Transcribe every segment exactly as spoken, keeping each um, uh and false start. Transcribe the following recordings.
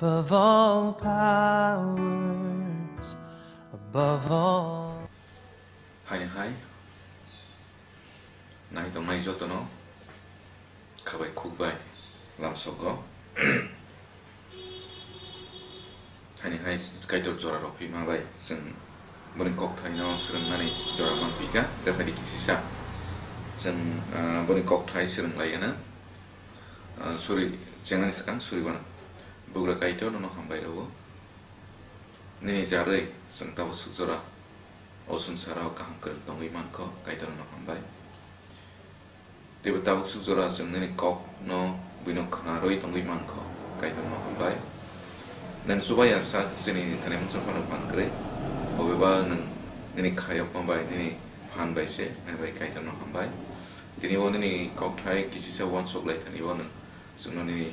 Above all powers, above all. Haini hai, nai tongnai jotono khabai khukbai lamsogo. Haini hai Kaitor jora rok phima bai chwng boni kokthai no swrwngmani jora manphi kha, tei phaidi kisisa chwng, ah, boni kokthai swrwng lai gana. Ah, suri chengnani swkang suri bana. Bugra Kaitor nono hambai rwo. Nini jarwi chwng tabuk swk jora o swngcharo kaham kwrwng tongwi mankho, Kaitor nono hambai. Teibo tabuk swk jora chwng nini kokno buino khna rwi tongwi mankho, Kaitor nono hambai. Nwng chubai ya sak chini thani mungsa phano phan kwrwi, obeba nwng nini khayokma bai nini phan bai se, ani bai Kaitor nono hambai. Tini o nini kokthai kisisa uansuk lai thani o nwng chwngno nini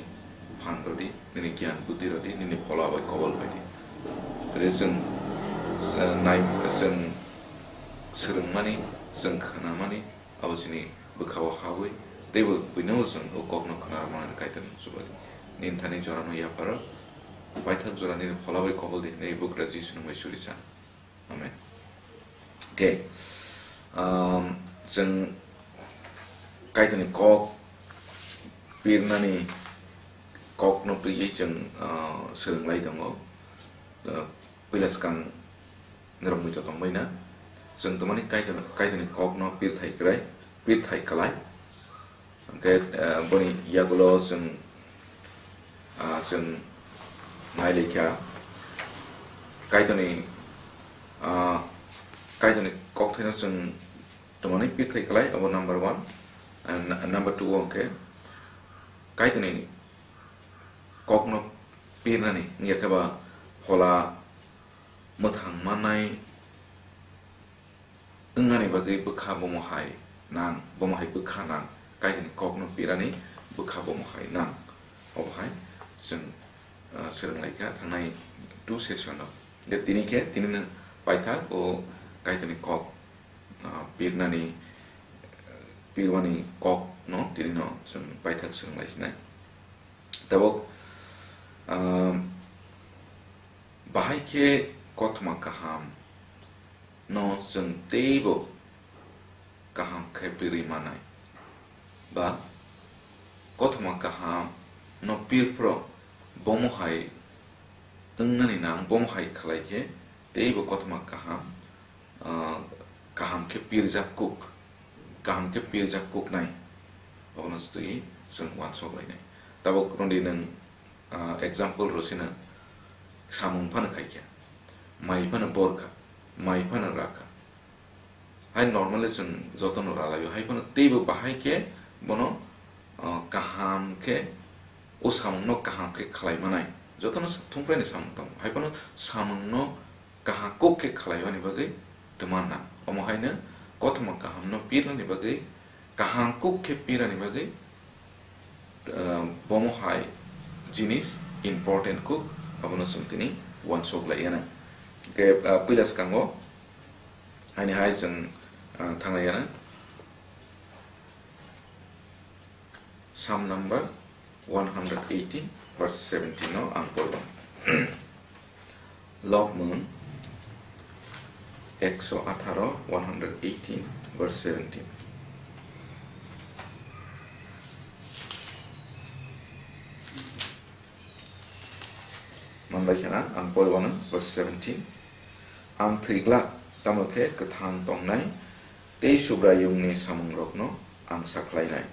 phan rwdi, nini giyan buddhi rwdi, nini phola bai kobol bai di. Tei chwng, chwng nai, chwng swrwngmani, chwng khnamani, abo chini bwkhao hawi, teibo buino chwng o kokno khna rwmani Kaitorno chuba di. Nini thani jorano yapharw, paithak jora nini phola bai kobol di, nini bugra Jisu nungbai suri sa. Amen. Okay. Um, chwng Kaitorni kok pirnani kokno twiwi chwng, uh, swrwng lai tongo. Uh, puila swkang norok muitu tongbaina. Chwng tongmani Kaitor, Kaitorni kokno pirthai kwrai, pirthai kwlai. Hwnkhe, eh, boni yagulo chwng, ah, chwng nailikha Kaitorni, ah, Kaitorni kokthaino chwng tongmani pirthai kwlai, abo number one. And number two o hwnkhe Kaitorni kokno pirnani, wngya khe ba phola mwthang mannai, wngnani bagwi bwkha bomo hai nang, bomo hai bwkha nang, Kaitorni kokno pirani bwkha bomo hai nang. Obo hai chwng, ah, swrwng lai kha thangnai two session o. Je tini khe, tini no paithak o Kaitorni kok, ah, pirnani, pirmani kok no tini no chwng paithak swrwng lai sinai. Tabuk, ah, bahai khe kothoma kaham no chwng teibo kaham khe pirwi manai, ba kothoma kaham no pirphro bomo hai wngnani nang, bomo hai khlai khe teibo kothoma kaham, ah, kaham khe pirjak kuk, kaham khe pirjak kuknai, abono stui chwng uansuk lainai. Tabuk rwdi nwng, ah, example rw sino, samung phano khai kha, mai phano bor kha, mai phano ra kha. Hai normally chwng jotono ralaio, hai phano teibo bahai khe bono, ah, kaham khe, o samungno kaham khe khlai manai. Jotono sa-, thungpraini samung tongo, hai phano samungno kaham kuk khe khlaimani bagwi twma nang. Omo haino kothoma kahamno pirnani bagwi, kaham kuk khe pirani bagwi, ah, bomo hai jinis important kuk, abono chwng tini uansuk lai ya nang. Hwnkhe, ah, puila swkango haini hai chwng, ah, thang lai ya nang. Psalm number one hundred eighteen, verse seventeen no ang porgong. Lobmung ekso atharo, one hundred eighteen, verse seventeen. Manbai khana ang porgong verse seventeen. Ang thwiglak, tamo khe kwthang tongnai tei Subraiyungni samungrokno ang sakhlainai.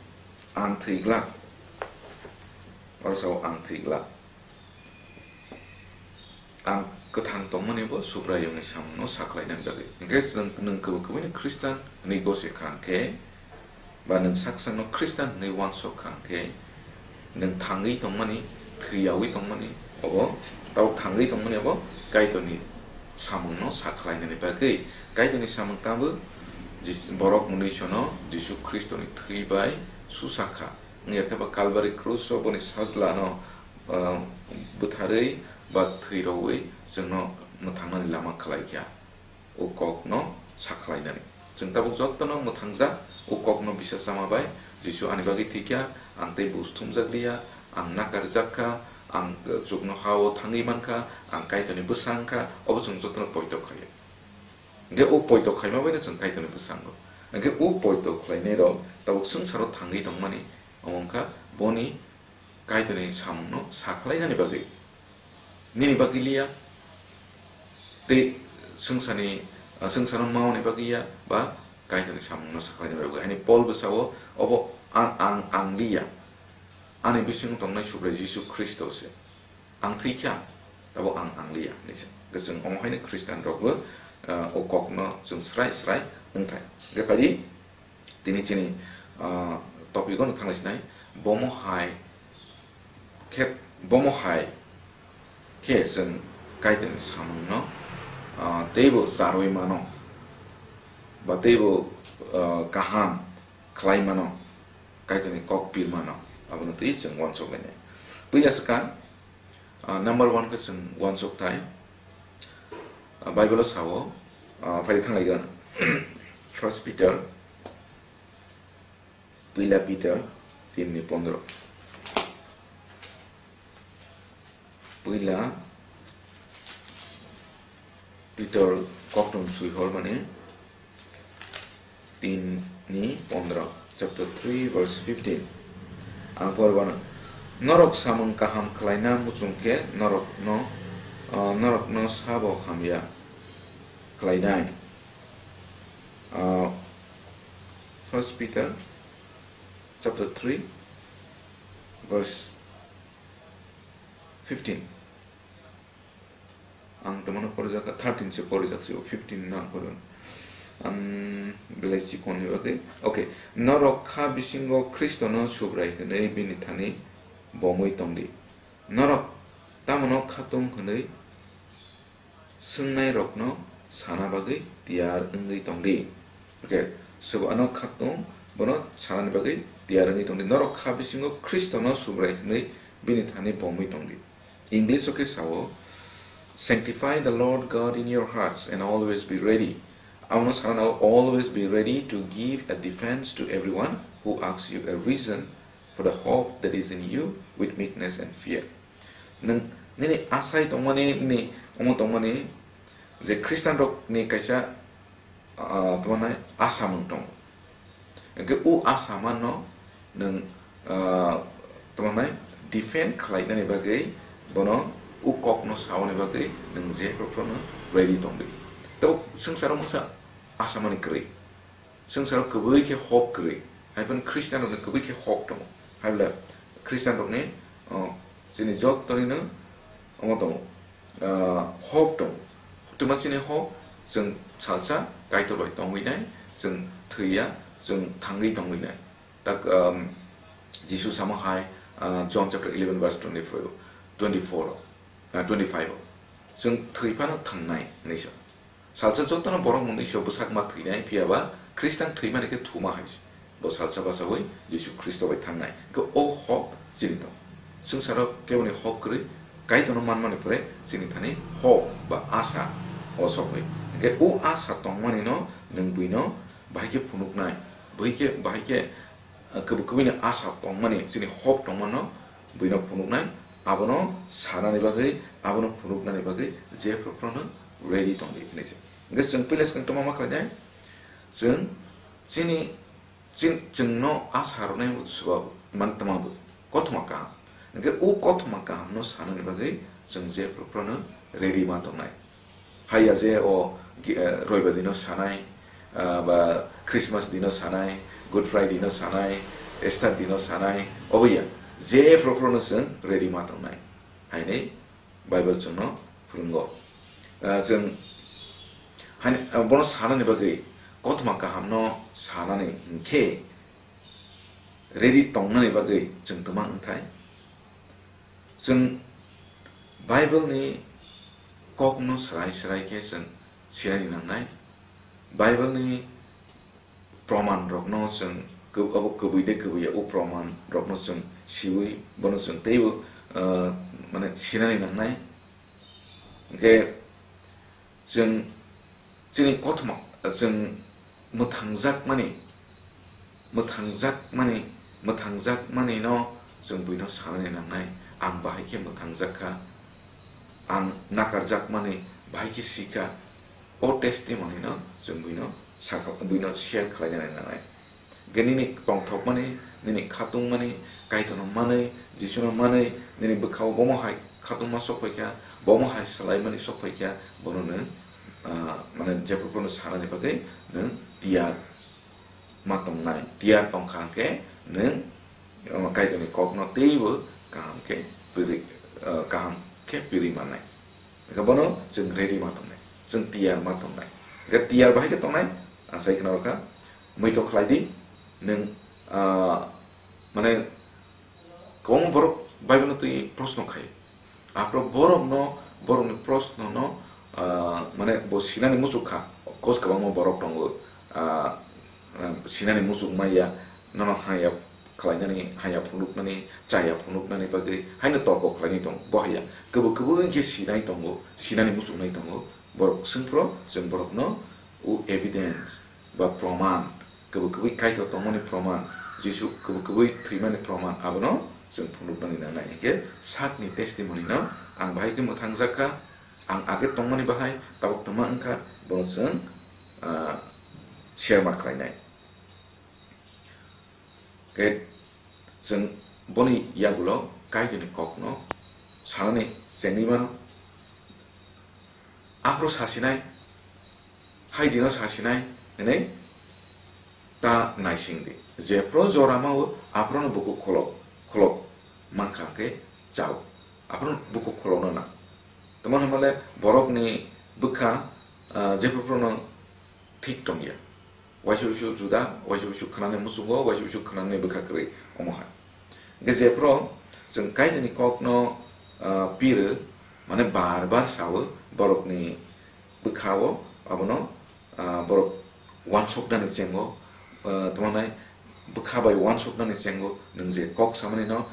Ang thwiglak. Oro sao ang thwiglak. Ang kwthang tongmani bo Subraiyungni samungno sakhlainani bagwi. Hwnkhe chwng nwng kwbwi kwbwini Khristan hwnwi gose kha hwnkhe, ba nwng sak sakno Khristan hwnwi uansuk kha hwnkhe, nwng thangwi tongmani, thwiyaui tongmani, obo, tabuk thangwi tongmani obo Kaitorni samungno sakhlainani bagwi. Kaitorni samung tamo Jis-, borok mwnwisono Jisu Khristoni thwi bai susa kha. Wngya khe ba Kalbari krus o boni sajlano, ah, bwtharwi ba thwiroui chwngno mwthangnani lama khlai kha. O kokno sakhlainani. Chwng tabuk jotono mwthangjak, o kokno bisa chama bai, Jisu ani bagwi thwikha, ang tei buj thumjak liya, ang nakarjak kha, Ang chukno ha-o thangwi mankha, ang Kaitorni bwsa wngkha, obo chwng jotono poito khaio. Hwnkhe o poito khaima baino chwng Kaitorni bwsa wngo. Hwnkhe o poito khlainai rok tabuk swngcharo thangwi tongmani, omo wngkha boni Kaitorni samungno sakhlainani bagwi. Nini bagwi liya, tei swngcharni, ah, swngcharno maoni bagwi ya, ba Kaitorni samungno sakhlainani bagwi. Haini Paul bwsao, obo ang, ang, ang liya. Ani bisingo tongnai Subrai Jisu Khristo se. Ang thwi kha, tabuk ang, ang liya, hinwi se. Hwnkhe chwng omo haino Khristian rokbo, ah, o kokno chwng srai srai wngthai. Hwnkhe phaidi, tini chini, ah, topic-o no thangna sinai, bomo hai khe, bomo hai khe chwng Kaitorni samungno, ah, teibo charwi mano, ba teibo, ah, kaham khlai mano, Kaitorni kok pir mano, abono twi chwng uansuk lainai. Puila swkang, ah, number one khe chwng uansuk thai, ah, Bible-o sao, ah, phaidi thang lai gana. First Peter, Puila Peter, tin ni pondro. Puila Peter koktun sui hormani tin ni pondro, chapter three, verse fifteen. Ang pormano, norok samung kaham khlaina muchung khe norokno, ah, norokno sabo hamya khlainai. Ah, First Peter chapter three, verse fifteen. Ang tomano porijak kha, thirteen se porijak se, fifteen no ang porijak. Ang belai chikon ni bagwi. Okay, norok kha bisingo Khristono Subrai hwnwi bini thani bomwi tongdi. Norok tamano khatung hwnwi swngnairokno sana bagwi tiyar wngwi tongdi. Okay, swbano khatung bono sanani bagwi tiyar wngwi tongdi. Norok kha bisingo Khristono Subrai hwnwi bini thani bomwi tongdi. English-o khe sao, "Sanctify the Lord God in your hearts and always be ready." Abono sana nao, "Always be ready to give a defense to everyone who asks you a reason for the hope that is in you with meekness and fear." Nwng nini asai tongmani, nini omo tongmani je Khristian rokni kaisa, ah, tongmani asa mung tongo. Hwnkhe o asa manno nwng, ah, tongmani defend khlainani bagwi bono o kokno saoni bagwi nwng je phuru phuru no ready tongdi. Tei swngcharo mungsa asa mani kwrwi. Swngcharo kwbwi khe hope kwrwi. Hai phano Khristian rokni kwbwi khe hope tongo. Hai bwle Khristian rokni, o, chini jotoni no omo tongo, ah, hope tongo. Twma chini hope, chwng salsa Kaitor bai tongwi nai, chwng thwiya, chwng thangwi tongwi nai. Tak, um, Jisu samo hai, ah, John chapter eleven verse twenty-four, twenty-four, ah, twenty-five o. Chwng thwi phano thangnai hinwi sa. Salsa jotono borok mungni sio bwsakma thwinai, phiya ba Khristian thwimani khe thuma hai se. Bo salsa bachaui Jisu Khristo bai thangnai. Hwnkhe o hok chini tong. Swngcharo keboni hok kwrwi Kaitorno manmani pore chini thani hok ba asa o sokwi. Hwnkhe o asa tongmani no nwng buino bahai khe phunuknai, bahai khe, bahai khe, ah, kwbwi kwbwini asa tongmani, chini hok tongmano buino phunuknai, abono sanani bagwi, abono phunuknani bagwi jephru phruno ready tongdi hinwi se. Hwnkhe chwng puila swkang tongma ma khlainai? Chwng chini, chin-, chwngno asa rwnai swbak man twma bw kothoma kaham. Hwnkhe o kothoma kahamno sanani bagwi chwng jephru phruno ready ma tongnai. Haiya je o gi-, eh, Roibar dino sanai, ah, ba Christmas dino sanai, Good Friday dino sanai, Easter dino sanai, obo ya, jephru phruno chwng ready ma tongnai. Hainwi Bible chwngno phwrwngo. Ah, chwng haini, ah, bono sanani bagwi kothoma kahamno sanani hinkhe ready tongnani bagwi chwng twma wngthai. Chwng Bible-ni kokno srai srai khe chwng sinani nangnai. Bible-ni proman rokno chwng kw-, abo kwbwi de kwbwi ya, o proman rokno chwng siwi bono chwng teibo, ah, mane sinani nangnai. Hwnkhe chwng chini kothoma, chwng mwthangjakmani, mwthangjakmani, mwthangjakmani no chwng buino sanani nangnai. ang bahai khe mwthangjak kha, ang nakarjakmani bahai khe si kha, o testimony no chwng buino sakha, buino share khlainani nangnai. Ge nini tongthokmani, nini khatungmani, Kaitorno manwi, Jisuno manwi, nini bwkhao bomo hai khatungma sok phai kha, bomo hai swlaimani sok phai kha, bono nwng, ah, mane, jephru phano sanani bagwi nwng tiyar ma tongnai, tiyar tong kha hwnkhe nwng, ah, Kaitorni kokno teibo kaham khe piri, ah, kaham khe piri mannai. Hwnkhe bono chwng ready ma tongnai, chwng tiyar ma tongnai. Hwnkhe tiyar bahai khe tongnai, ang sai khna rwkha, muitok khlai di, nwng, ah, mane, kwbangma borok Bible-no twi proshno khai. Aphro borokno, borokni proshno-no, ah, mane, bo sinani muchuk kha. Of course, kwbangma borok tongo, ah, ah, sinani muchuk maya, nono haya khlainani, haya phunuknani, chaya phunuknani bagwi haino torko khlainai tongo. Bo haya kwbwi kwbwi khe sinai tongo, sinani muchuknai tongo. Borok swngphro, chwng borokno o evidence ba proman, kwbwi kwbwi Kaitor tongmani proman, Jisu kwbwi kwbwi thwimani proman, abono chwng phunuknani nangnai. Hinkhe sakni testimony-no ang bahai khe mwthangjak kha, ang age tongmani bahai tabuk tongma wngkha, bono chwng, ah, share ma khlainai. Khe chwng boni yagulo Kaitorni kokno sanani chengwi mano. Aphro sasinai, hai dino sasinai hwnwi ta naising di. Jephro jora mao, aphrono bukhuk kholok, kholok mankha khe chao. Aphrono bukhuk kholokno nang. Tamo hwnmale borokni bwkha, ah, jephru phrono thik tongya. Waisa uisu juda, waisa uisu khnani muchungo, waisa uisu khnani bwkha kwrwi, omo hai. Hwnkhe jephru chwng Kaitorni kokno, ah, piro, mane bar bar sao, borokni bwkhao, abono, ah, borok uansuknani chengo, ah, tamo nai bwkha bai uansuknani chengo, nwng je kok samanino,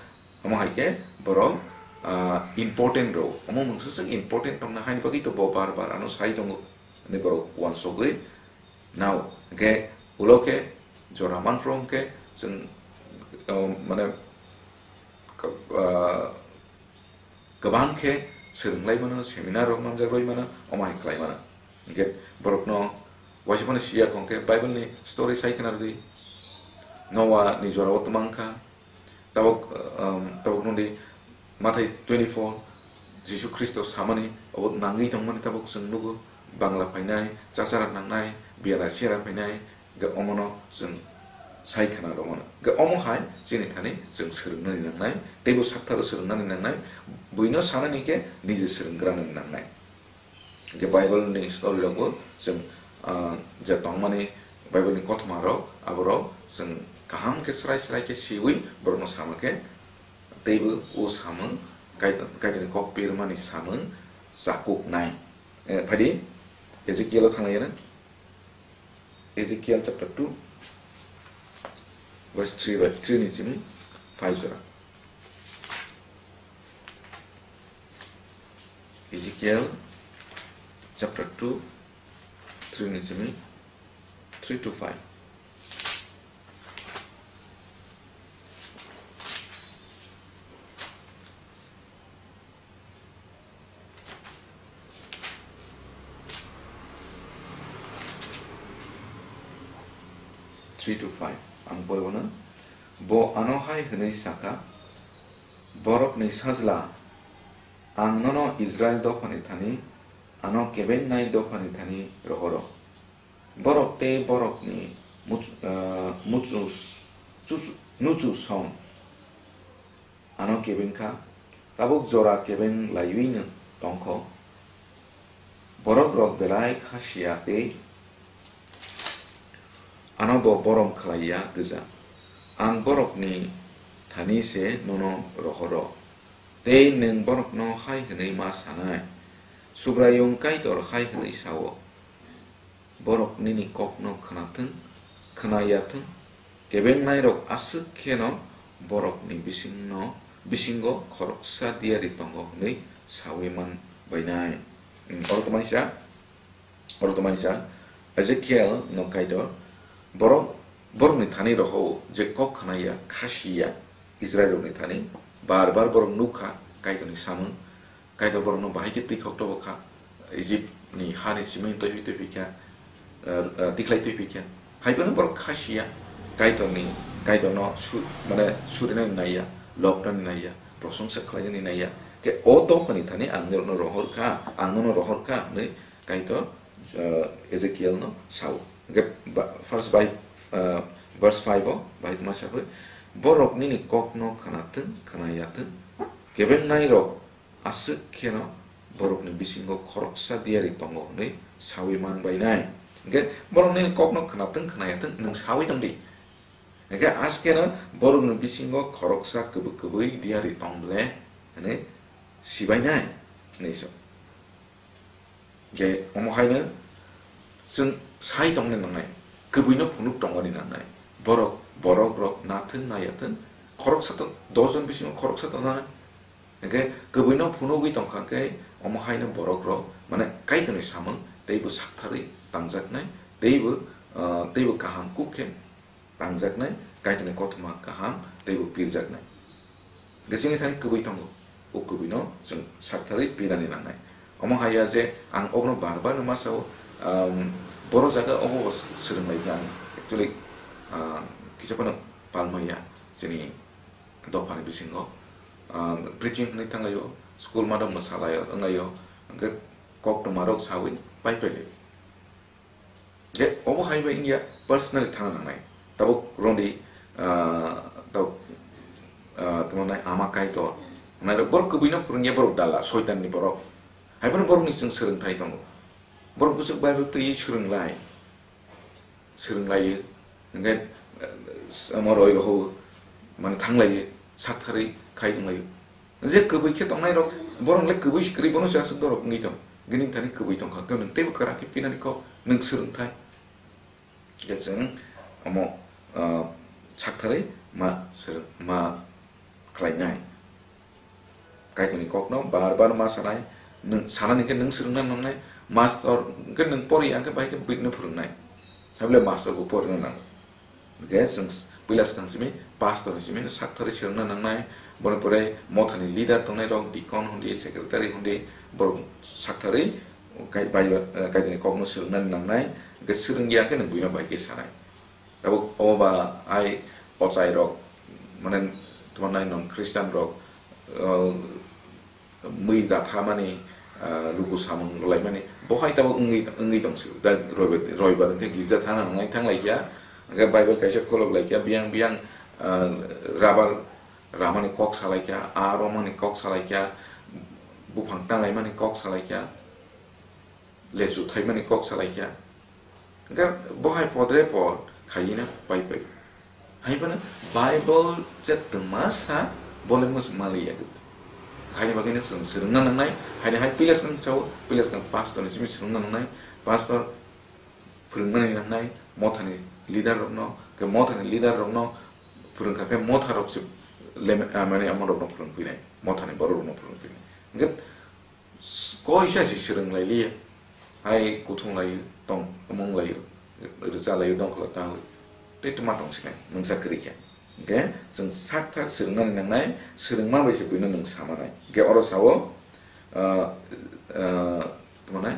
omo hai khe borok, ah, important rw, omo mungsa swk important tongna haini bagwi to bo bar bar ano sai tongo, hwnwi borok uansugwi nao. Hwnkhe ulo khe jora manphro hwnkhe chwng, ah, mane, ah, kwbang khe swrwng lai mano, seminar rok manjak rwi mano, omo hai khlai mano. Hwnkhe borokno waisa phano siya kho hwnkhe Bible ni story sai khna rwdi. Noah ni jora o twmang kha. Tabuk, um, tabuk nungdi Mathai twenty-four, Jisu Khristo samani obo nangwi tongmani tabuk chwng nugo. Bangla phainai, chachara nangnai, biyara siyara phainai, Hwnkhe omono chwng sai khna rwmano. Hwnkhe omo hai chini thani chwng swrwngnani nangnai, teibo saktharo swrwngnani nangnai, buino sanani khe nije swrwnggrani nangnai. Hwnkhe Bible ni story rokbo chwng, ah, je tongmani Bible ni kothoma rok, aborok chwng kaham khe srai srai khe siwi borokno sama khe teibo o samung Kaitor, Kaitorni kok pirmani samung chakuknai. Eh, phaidi, Ezekiel o thanglaiyana. Ezekiel chapter two, verse three by three ni simi five jora. Ezekiel chapter two, three ni simi three to five. Three to five. Ang poribano, bo ano hai hwnwi sakha, "Borokni sajla, ang nono Israil dophani thani, ano kebengnai dophani thani rohoro. Borok tei borokni much-, ah, muchus-, chuch-, nuchu song." Ano kebeng kha, tabuk jora kebeng laiwi no tong kho. Borok rok belai kha siya tei ano bo borom khlai ya gwja. Ang borok ni thani se nono rohoro. Tei nwng borok no hai hwnwi ma sanai, Subraiyung Kaitor hai hwnwi sao. Borok nini kokno khwnathwng, khwnayathwng, kebengnairok aswk kheno borokni bisingno, bisingo khoroksa diyari tongo hwnwi saui man bainai. Hmm, oro tongmani sa, oro tongmani sa, Ezekiel no Kaitor, borok, borokni thani rohao je kok khwnaya, khasiya, Israilrokni thani, Bar bar borok nukha Kaitorni samung, Kaitor borokno bahai khe twikhok tobo kha, Egypt ni hani simi twiwi twiwi kha, eh, eh, tikhlai twiwi kha. Hai phano borok kha siya, Kaitorni, Kaitorno su-, mane surinani naiya, lobnani naiya, prosongsa khlainani naiya. Khe o dophani thani ang norokno rohor kha, ang nono rohor kha hwnwi Kaitor, eh, Ezekiel no sao. Hwnkhe ba-, first bai, eh, verse five o bahai tongma sa phai, "Borok nini kokno khwnathwng, khwnayathwng, kebengnai rok aswk kheno borokni bisingo khoroksa diyari tongo hwnwi sawi man bainai." Hwnkhe borok nini kokno khwnathwng, khwnayathwng, nwng sawi tong di. Hwnkhe askeno borokni bisingo khoroksa kwbwi kwbwi diyari tong ble hwnwi sibainai hwnwi sa. Je omo haino chwng sai tongna nangnai, kwbwino phunuk tongmani nangnai. Borok, borok rok nathwng nayathwng, khoroksa to, dos jon bisingo khoroksa tongna nangnai. Hwnkhe kwbwino phunugwi tongkha khe omo haino borok rok, mane, Kaitorni samung teibo saktharwi tangjaknai, teibo, ah, teibo kaham kuk khe tangjaknai, Kaitorni kothoma kaham teibo pirjaknai. Hwnkhe chini thani kwbwi tongo, o kwbwino chwng saktharwi pirani nangnai. Omo haiya je ang obono bar bar no ma sao, um, boro jaga obo swrwng lai khe ang actually, ah, kisa phano pal maya chini dophani bisingo, ah, preaching hwnwi thanglaio, school mado mwsalaio wnglaio, hwnkhe koktwma rok sawi pai pai laio. Je obo hai bai wngya, personally thangna nangnai. Tabuk rwngdi, ah, tabuk, ah, tamo nai ama Kaitor. Nai rok borok kwbwino phwrwngya, borok dala, soitan ni borok. Hai phano borok ni chwng swrwngthai tongo. Borok bwswk Bible twi swrwng lai. Swrwng lai. Hwnkhe, eh, omo roi rok mane thang lai, saktharwi khai wng lai. Je kwbwi khe tongnai rok, borok le kwbwi se kwrwi, bono se aswk dorok wngwi tong. Gini thani kwbwi tongkha, khe nwng teibo kwrak khe pinani kok, nwng swrwng thai. Je chwng omo, ah, saktharwi ma swrwng, ma khlainai. Kaitorni kokno bar bar ma sanai, nwng sanani khe nwng swrwngna nangnai, master hwnkhe nwng pori ya hwnkhe bai khe bwino phwrwngnai. Haible master bo porina nango. Hwnkhe chwng puila swkang simi, pastor ni simi saktharwi swrwngna nangnai, boni pore mothani leader tongnai rok, deacon hundi, secretary hundi, borok saktharwi kai-, bai-, Kaitorni kokno swrwngna nangnai, hwnkhe swrwngya hwnkhe nwng buino bai khe sanai. Tabuk obo ba ai ochai rok, mane, tamo nai non Christian rok, uh, mui ratha mani, uh, luku samung rwlai mani, bo hai tabuk wngwi, wngwi tong sio. Da roibar, roibar hwnkhe girja thana nangnai thang lai kha, hwnkhe Bible kaisa kholok lai kha, biyang, biyang, uh, rabar ramani kok salai kha, a romani kok salai kha, buphang tanglai mani kok salai kha. Lesu thaimani kok salai kha. Hwnkhe bo hai podre pod khaina pai pai. Hai phano Bible je twma sa, bole mus maliya kisa. Haini bagwino chwng swrwngna nangnai, haini hai pilas nang chao, pilas nang pastor ni simi swrwngna nangnai, pastor phwrwngmani nangnai, mothani leader rokno, khe mothani leader rokno phwrwngkha khe motha rok se lem-, ah, mane amo rokno phwrwngphinai, mothani borok rokno phwrwngphinai. Hwnkhe Koisa se swrwng lai liya. Hai kuthung lai tong, mung lai, rwcha lai, dongkho lai tang. Tei tuma tong sinai, mungsa kwrwi khe. Hwnkhe chwng sakthar swrwngmani nangnai, swrwngma bai se buino nwng samanai. Hwnkhe oro sao, ah, ah, tamo nai,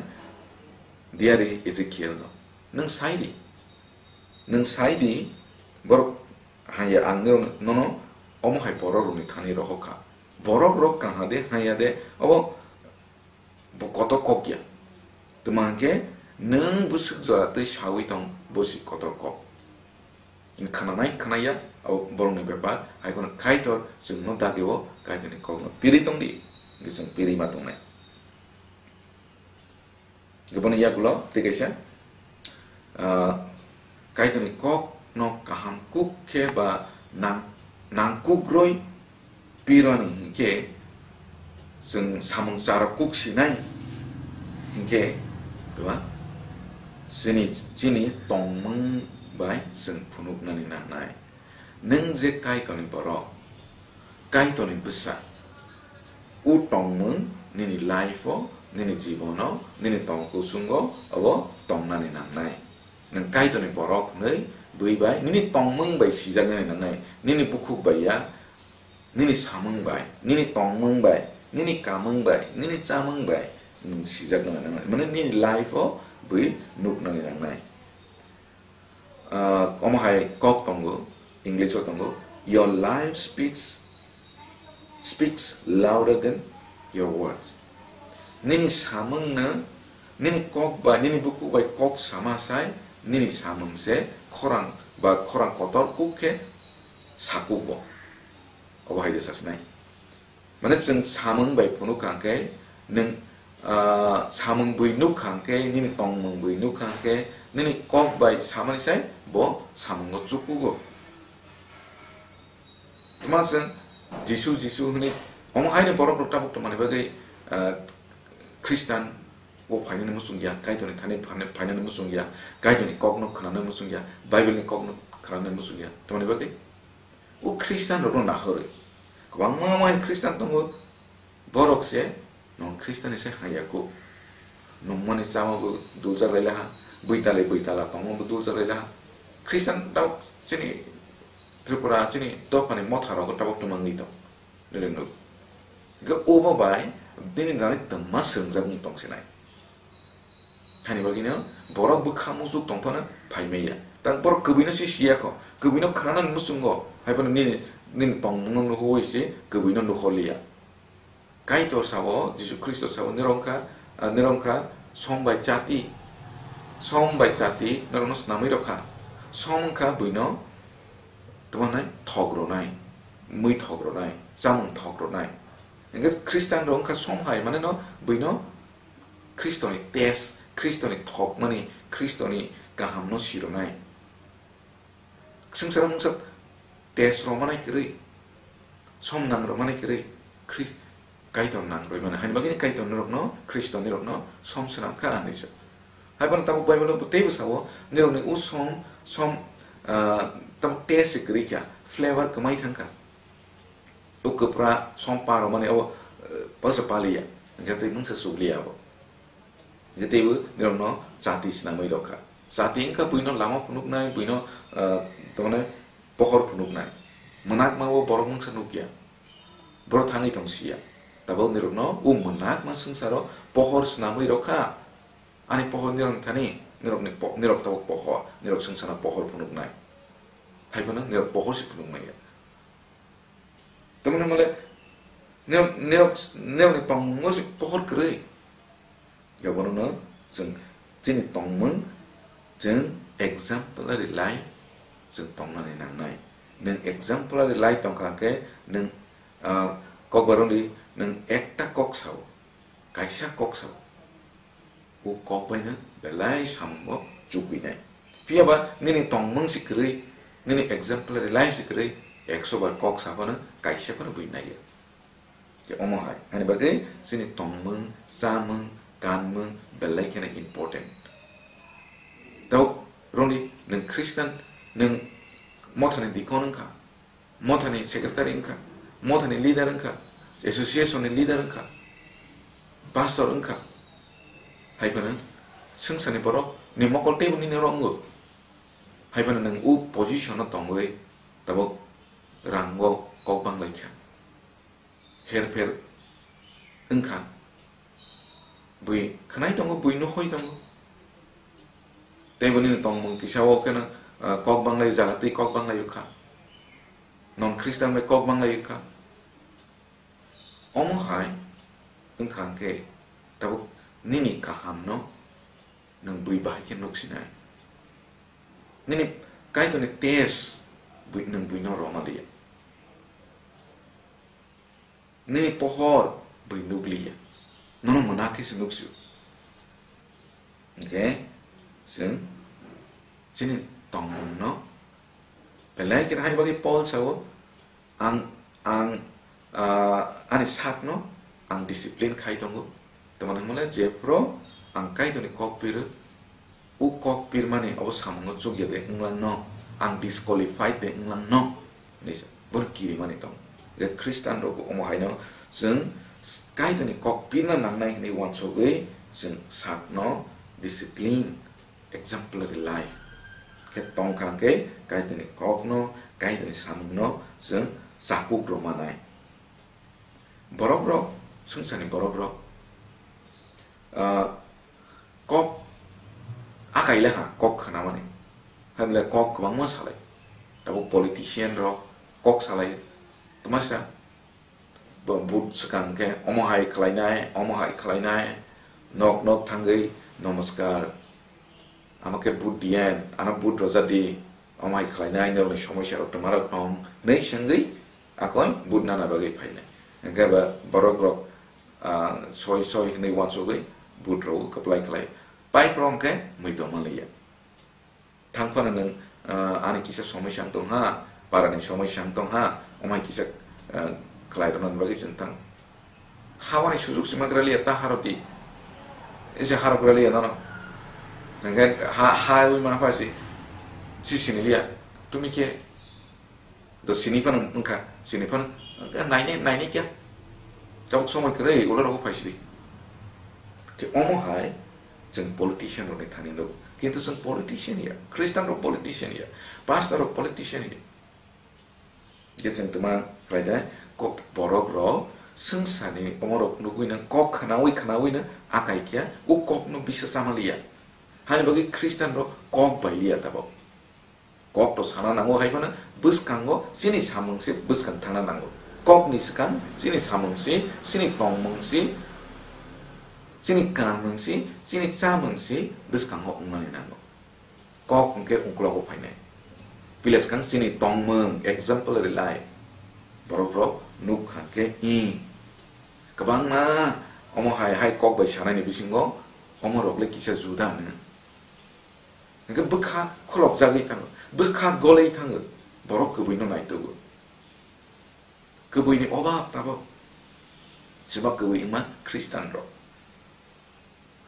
diari Ezekiel no. Nwng sai di. Nwng sai di, borok hanya ang nono omo hai borok rokni thani rohor kha. Borok rok kaham de, hanya de, obo Bo kotor kok ya. Tma hwnkhe nwng bwswk jora twi sawi tong, bo se kotor kok. Khwnanai khwnaya, abo borokni bepar, hai phano Kaitor chwngno dagio Kaitorni kokno piri tong di, hwnkhe chwng piri ma tongnai. Hwnkhe bono yagulo tei kaisa, ah, Kaitorni kokno kaham kuk khe ba nang-, nangkukrwi pirani hinkhe chwng samung charok kuk sinai hinkhe, twa? Chini, chini tongmung bai chwng phunuknani nangnai. Nwng je Kaitorni borok, Kaitorni bwsa, o tongmung nini life-o, nini jibono, nini tong kuchungo abo tongnani nangnai. Nwng Kaitorni borok hwnwi bui bai nini tongmung bai sijaknani nangnai, nini bukhuk bai ya, Nini samung bai, nini tongmung bai, nini kamung bai, nini chamung bai nwng sijak nani nangnai. Mane nini life o bui nuk nani nangnai. Ah, omo hai kok tongo, English o tongo, "Your life speaks, speaks louder than your words." Nini samung no, nini kok bai, nini bukuk bai kok sama sai, nini samung se khorang ba khorang kotor kuk khe sakuk bo. Obo hai de sasnai. Mane chwng samung bai phunuk kha khe, nwng, ah, samung bui nuk kha khe, nini tongmung bui nuk kha khe, nini kok bai samani sai bo samungo chukugo. Tma chwng Jisu, Jisu hwnwi omo haino borok rok tabuk tongmani bagwi, ah, Khristan o phainani muchung ya, Kaitorni thani phane-, phainani muchung ya, Kaitorni kokno khwnanani muchung ya, Bible ni kokno khwnanani muchung ya. Tmani bagwi? O Khristan rokno nahorwi. Kwbangma mai Khristan tongo, borok se nwng Khristanni se hamya kuk. Nungmani chama bo duljak lai laha, bwitali bwitala tongma bo duljak lai laha. Khristan tabuk chini Tripura, chini dophani motha rogo tabuk twmangwi tong. Nini nuk. Hingke obo bai nini nani twma swngjak wng tong sinai. Hani bagwino borok bwkha muchuk tongphano phaimaya. Tak borok kwbwino si siya kho, kwbwino khwnanani muchungo, haiphano nini, nini tongmungno nuhoi se kwbwino nuhorliya. Kaitor sao, Jisu Khristo sao, nirok wngkha, ah, nirok wngkha som bai chati, som bai chati norokno snamwi rokha. Som wngkha buino tamo hwnai thok rwnai, mui thok rwnai, chamung thok rwnai. Hingke Khristanrok wngkha som hai, mane no buino Khristoni test, Khristoni thokmani, Khristoni kahamno sirwnai. Swngcharo mungsa test rw manai kwrwi, som nang rw manai kwrwi, Khris-, Kaitor nang rw mano. Hani bagwino Kaitor norokno, Khristo norokno som swnam kha hinwi sa. Hai bono tabuk Bible-o teibo sao, nirokni o som, som, ah, tabuk test se kwrwi kha, flavor kwmai thang kha. O kwpra som pa rw mani abo, eh, pausa paliya, hingke tei mungsa chukliya abo. Hingke teibo nirokno chati swnamwi rokha. Chati wngkha buino lama phunuknai, buino, ah, tamani pohor phunuknai. Mwnakma o borok mungsa nukya. Borok thangwi tong siya. Tabuk nirokno o mwnakma swngcharo pohor swnamwi rokha. Ani pohor nirokni thani, nirokni po-, nirok tabuk pohor, nirok swngcharno pohor phunuknai. Haiphano nirok pohor se phunukmaya. Tamoni hwnle nirok, nirok, nirokni tongmungo se pohor kwrwi. Abono chwng chini tongmung, chwng exemplary life chwng tongnani nangnai. Nwng exemplary life tongkha khe nwng, ah, kokbaroni nwng ekta kok sao, kaisa kok sao. O kok baino belai samungo chukgwinai. Phiya ba nini tongmung se kwrwi, nini exemplary life se kwrwi, ekso bar kok sa phano kaisa phano bui naiya. Khe omo hai, hani bagwi chini tongmung, chamung, kanmung belai kheno important. Tei roni nwng Christian, nwng mothani deacon wngkha, mothani secretary wngkha, mothani leader wngkha, association ni leader wngkha, pastor wngkha, hai phano swngcharni borok ni mokol teibo nini oro wngo. Hai phano nwng o position o tongwi tabuk rango kok banglaikha, herpher wngkha. Bui khwnai tongo, bui nukhoi tongo. Tei bo nini tongmung kisa o kheno, ah, kok banglai jaga tei kok banglai wngkha. Non Christian bai kok banglai wngkha. Omo hai wngkha hwnkhe tabuk nini kahamno nwng bui bahai khe nuksinai. Nini Kaitorni test bui, nwng buino rwma liya. Nini pohor bui nukliya. Nono mwnakhe se nuksio. Hingkhe chwng chini tongmungno belai kheno, haini bagwi Paul sao, ang, ang, ah, ani sakno ang discipline khai tongo. Tamani hwnmale jephru ang Kaitorni kok piro, o kok pirmani abo samungo chukya de wnglang no, ang disqualified de wnglang no, hinwi sa, bono kirimani tong. Je Christian rok omo haino chwng Kaitorni kok pirna nangnai hinwi uansugwi chwng sakno discipline, exemplary life khe tongkha hwnkhe Kaitorni kokno, Kaitorni samungno chwng chakuk rw manai. Borok rok, swngcharni borok rok, ah, kok akai le ha, kok khna mani. Hai bole kok kwbangma salai. Tabuk politician rok kok salai. Twma sa, bo-, vote swkang khe omo hai khlai nai, omo hai khlai nai, nok nok thangwi, "Namaskar. Amo khe vote diyan, ano vote roja di, omo hai khlai nai, norokni somosya rok twma rok tong," hwnwi swngwi akoi vote nana bagwi phainai. Hwnkhe ba borok rok, ah, soi soi hwnwi uansugwi vote rw kwplai khlai. Pipe rok hwnkhe mui tongma liya. Thang phano nwng, ah, ani kisa somoi sang tong ha, parani somoi sang tong ha, omai kisa, ah, khlai rwna bagwi chwng thang. Hawani sujuk sima gra liya ta haroti. Ese harok gra liya nono. Hwnkhe ha, ha ui ma pha si, si sini liya. Tumi khe do sini phano wngkha, sini phano wngkha, nainai, nainai kya. Tabuk somoi kwrwi ulo rogo phaisidi. Khe omo hai chwng politician rokni thani nuk. Kintu chwng politician ya, Christian rok politician ya, pastor rok politician ya. Je chwng tuma khlai de, kok borok rok swngcharni omo rok nugwi nang kok khnawi khnawi nang akai kya, o kok no bisa sama liya. Hani bagwi Christian rok kok bai liya tabuk. Kok to sana nango, hai phano bwskango chini samung se bwskang thangna nango. Kok ni swkang chini samung se, chini tongmung se, chini kanmung se, chini chamung se bwskango wngnani nango. Kok hwnkhe ungklogo phainai. Pila swkang chini tongmung, example rwlai. Borok rok nuk kha khe, i, kwbangma omo hai hai kok bai sanai ni bisingo omo rok le kisa juda hwno. Hwnkhe bwkha kholopjagwi thango, bwkha golwi thango, borok kwbwino naitugo. Kwbwini obab tabuk. Chwngno kwbwi wngma Khristian rok.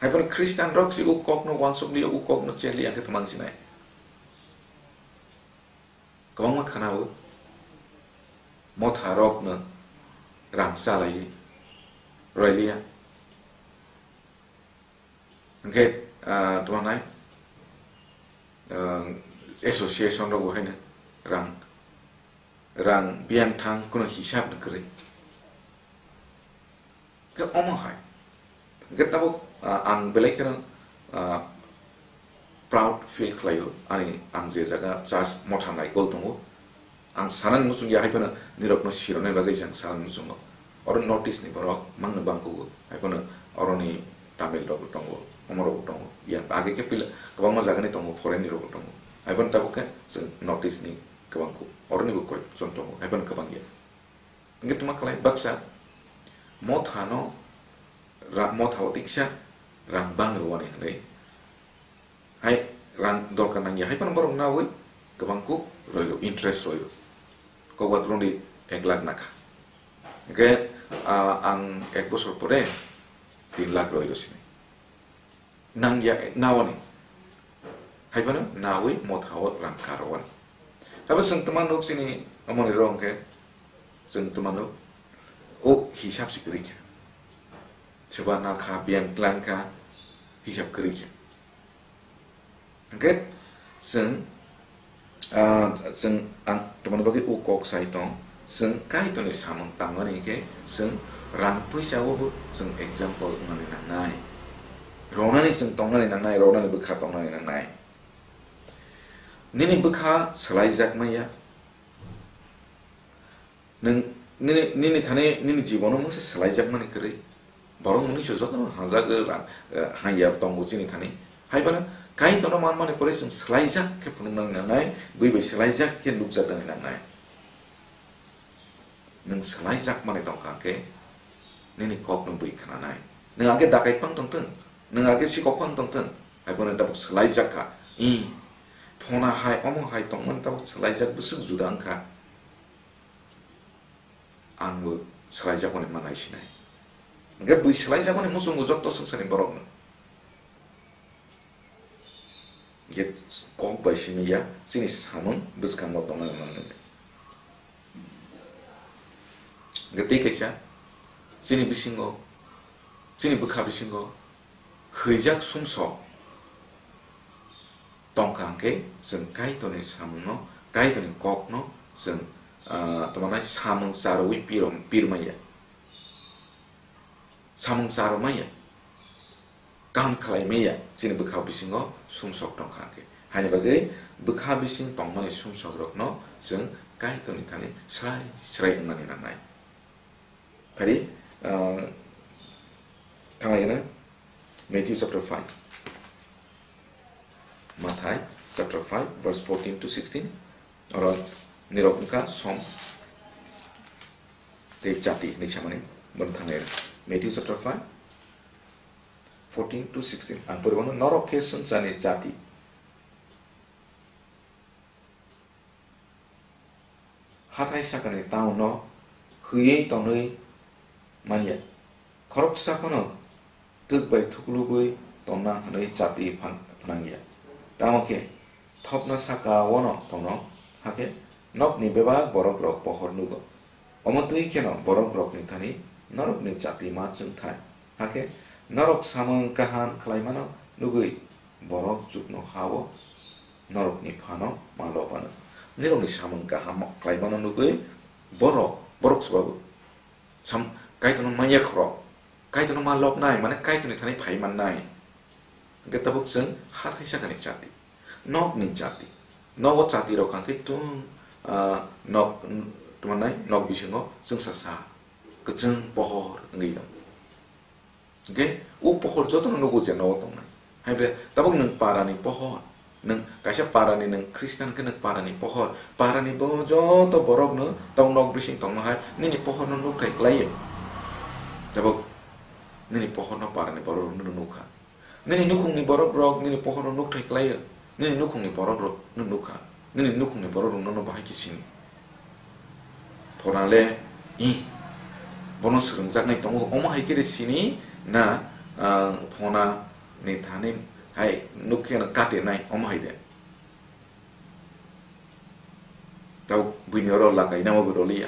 Haiphano Khristian rok se o kokno uansuk liya, o kokno chek liya hwnkhe twmang sinai. Kwbangma khwnao motha rokno rang chalaiwi rwliya. Hwnkhe, ah, tamo nai, ah, association rok bo haino rang, rang biyang thang, kuno hisab ni kwrwi. Khe omo hai. Hwnkhe tabuk, ah, ang belai kheno, ah, proud feel khlaio, ani ang je jaga church motha naikol tongo, ang sanani muchung ya, hai phano nirokno siroknai bagwi jang sanani muchungo. Oro North East ni borok mangno bangkugo, hai phano oroni Tamil rok tongo, omo rok tongo. Ya, age khe pila kwbangma jagani tongo, foreign ni rok tongo. Hai phano tabuk khe chwng North East ni kwbang kuk, oroni bo koi jon tongo, hai phano kwbang ya. Hwnkhe tuma khlai baksa mothano ra-, motha o tiksa rang bang rwani hwnwi. Hai rang dorkar nangya, hai phano borok nawi kwbang kuk roilo, interest roilo. Kokbat rwngdi ek lakh nakha. Hwnkhe, ah, ang ek bosor pore tin lakh roilo sini. Nangya, nawani. Hai phano nawi motha o rang karwani. Tabo chwng tuma nuk chini omoni rok hwnkhe chwng tuma nuk o hisab si kwrwi kha. Soba nakha, biyang tlang kha, hisab kwrwi kha. Hwnkhe chwng, ah, chwng ang tomoni bagwi o kok sai tong, chwng Kaitorni samung tangmani hwnkhe chwng rang puisa o bo chwng example wngnani nangnai. Ronani chwng tongnani nangnai, ronani bwkha tongnani nangnai. Nini bwkha swlaijak manya. Nwng nini, nini thani nini jibono mungsa swlaijakmani kwrwi. Borok mwnwi se jotono hamjak, eh, hamya tongo chini thani. Hai phano Kaitorno manmani pore chwng swlaijak khe phunuknani nangnai, bui bai swlaijak khe nukjaknani nangnai. Nwng swlaijakmani tongkha khe nini kokno bui khnanai. Nwng age dakai phang tongthwng, nwng age sikok phang tongthwng, hai phano tabuk swlaijak kha. I, phona hai, omo hai tongmani tabuk swlaijak bwswk juda wngkha. Ang bo swlaijakmani ma naisinai. Hwnkhe bui swlaijakmani muchungo joto swngcharni borokno. Hwnkhe kok bai simi ya, chini samung bwskango tongna nangnai. Hwnkhe tei kaisa, chini bisingo, chini bwkha bisingo hwijak sumsok tongkha hwnkhe chwng Kaitorni samungno, Kaitorni kokno chwng ah, tamo nai samung charwi piro-, pirmaya. Samung charwmaya. Kaham khlaimaya. Chini bwkha bisingo sumsok tongkha khe. Haini bagwi bwkha bising tongmani sumsokrokno chwng Kaitorni thani srai srai wngnani nangnai. Phari, ah, thanglaina Matthew chapter five. Mathai chapter five, verse fourteen to sixteen. Oro nirok wngkha som tei jati hinwi samani bono thanglaina. Matthew chapter five, fourteen to sixteen. Ang poribono norok khe swngcharni jati. Hathai sakani town-o hwiywi tonwi manya. Khoroksa phano twk bai thuklubwi tongna hwnwi chati phan-, phnangya. Tamo khe thopna saka-o'-no tongno, hakhe nokni bebak borokrok pohor nugo. Omo twi kheno borokrokni thani norokni chati ma chwngthai. Hakhe norok samung kaham khlaimano nugwi borok chuknoha-o norokni phano ma lobano. Nirokni samung kaham khlaimano nugwi borok, borok swbago. Sam-, Kaitorno manya khorok. Kaitorno ma lobnai, mane Kaitorni thani phai mannai. Hwnkhe tabuk chwng hathai sakani chati. Nokni chati. Nogo chati rok hwnkhe tung, ah, nok, tamo nai nok bisingo chwngsa sa. Kwchwng pohor wngwi tong. Hwnkhe o pohor jotono nugo je nogo tongnai. Hai ble tabuk nwng parani pohor. Nwng kaisa parani nwng Christian khe nwng parani pohor. Parani bo joto borokno tabuk nok bising tongma hai nini pohorno nukthai kwlaiyo. Tabuk nini pohorno parani borok rok nukha. Nini nukhungni borok rok nini pohorno nukthai kwlaiyo. Nini nukhungni borok rok nukha. Nini nukhungni borok rok nono bahai khe sini. Phona le, ih, bono swrwngjaknai tongo, omo hai khe de sini na, ah, phona ni thani hai nukhe no kate nai, omo hai de. Tabo buini oro lakai namo bo roliya.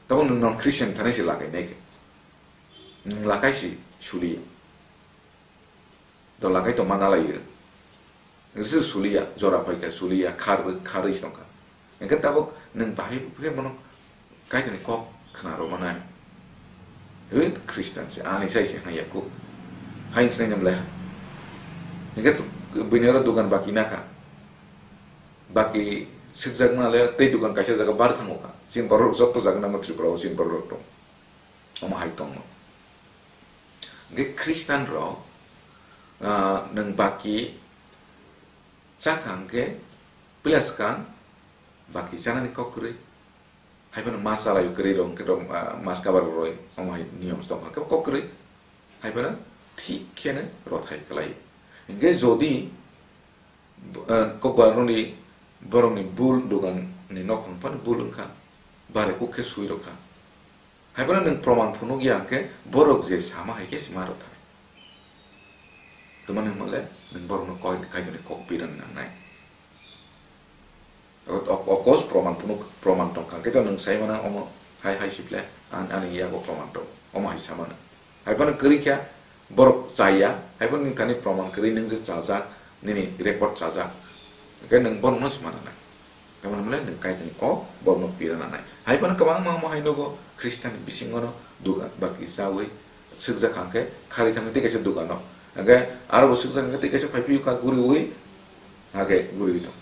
Tabo nwng non Christian thani se lakai nai khe. Nwng lakai si suliya. Dola kai tongma nalaiyo. Risi suliya, jora phaikha suliya, kharwi, kharwi se tongkha. Hwnkhe tabuk nwng bahai khe bono Kaitorni kok khna rwmanai. Hwt Christian se, ani sai se hanya kuk. Hai wngse nai ble. Hwnkhe buini oro dugan baki nakha. Baki swkjakma le tei dugan kaisa jaga bar thango kha. Chini borok rok jotto jaga nangma Tripura o chini borok rok tong. Omo hai tongno. Hwnkhe Christian rok, ah, nwng baki chakha hwnkhe plus kang baki chanani kok kwrwi. Hai phano mas chalaio kwrwi rok hwnkhe rok, ah, mas kabar roi omo hai niyom tongkha hwnkhe kok kwrwi. Hai phano thik kheno rothai kwlai. Hwnkhe jodi Bo-, eh, kokbaroni borokni bul dogan ni nokhong phano bul wngkha, bare kuk khe sui rwkha. Hai phano nwng proman phunuk ya hwnkhe borok je sama hai khe sima rwthai. Tamani hwnle nwng borokno koi-, Kaitorni kok pirang nangnai. O, o, okos proman phunuk, proman tongkha hwnkhe to nwng sai mano omo hai hai siple an-, ani yago proman tong, omo hai samano. Hai phano kwrwi kha, borok chaya, hai phano nini thani proman kwrwi nwng je chajak, nini record chajak. Hwnkhe nwng borokno sima nanai. Tamoni hwnle nwng Kaitorni kok borokno pira nanai. Hai phano kwbangma omo hai nugo Khristanni bisingono dugan baki chawi swkjak kha hwnkhe khari thangwi tei kaisa dugano. Hwnkhe aro bo swkjak hwnkhe tei kaisa phai phiyokha guriwi, hakhe guriwi tong.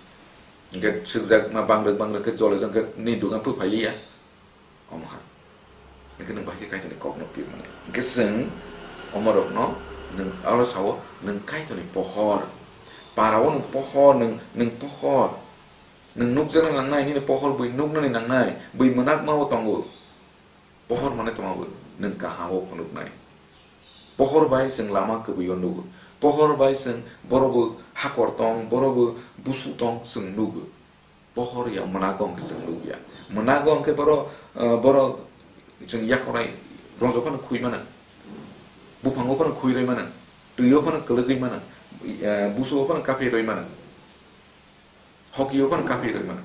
Hwnkhe swkjakma bangrwk bangrwk khe choli jang khe nini dugan phu phailiya. Omo hai. Hwnkhe nwng bahai khe Kaitorni kokno pirmani. Hwnkhe chwng omorokno nwng aro sao, nwng Kaitorni pohor. Parao nwng pohor, nwng, nwng pohor. Nwng nukjakna nangnai, nini pohor bui nuknani nangnai, bui mwnakma o tongo. Pohor mane tongma bui nwng kaham o phunuknai. Pohor bai chwng lama kwbwi o nugo. Pohor bai chwng boro bo hakor tong, boro bo busu tong chwng nugo. Pohor ya mwnago hwnkhe chwng nukya. Mwnago hwnkhe boro, eh, boro chwng yakhornai rongjo phano khwi mano. Buphango phano khwi rwi mano. Twi o phano kwlwgwi mano. Eh, busu o phano kaphi rwi mano. Hoki o phano kaphi rwi mano.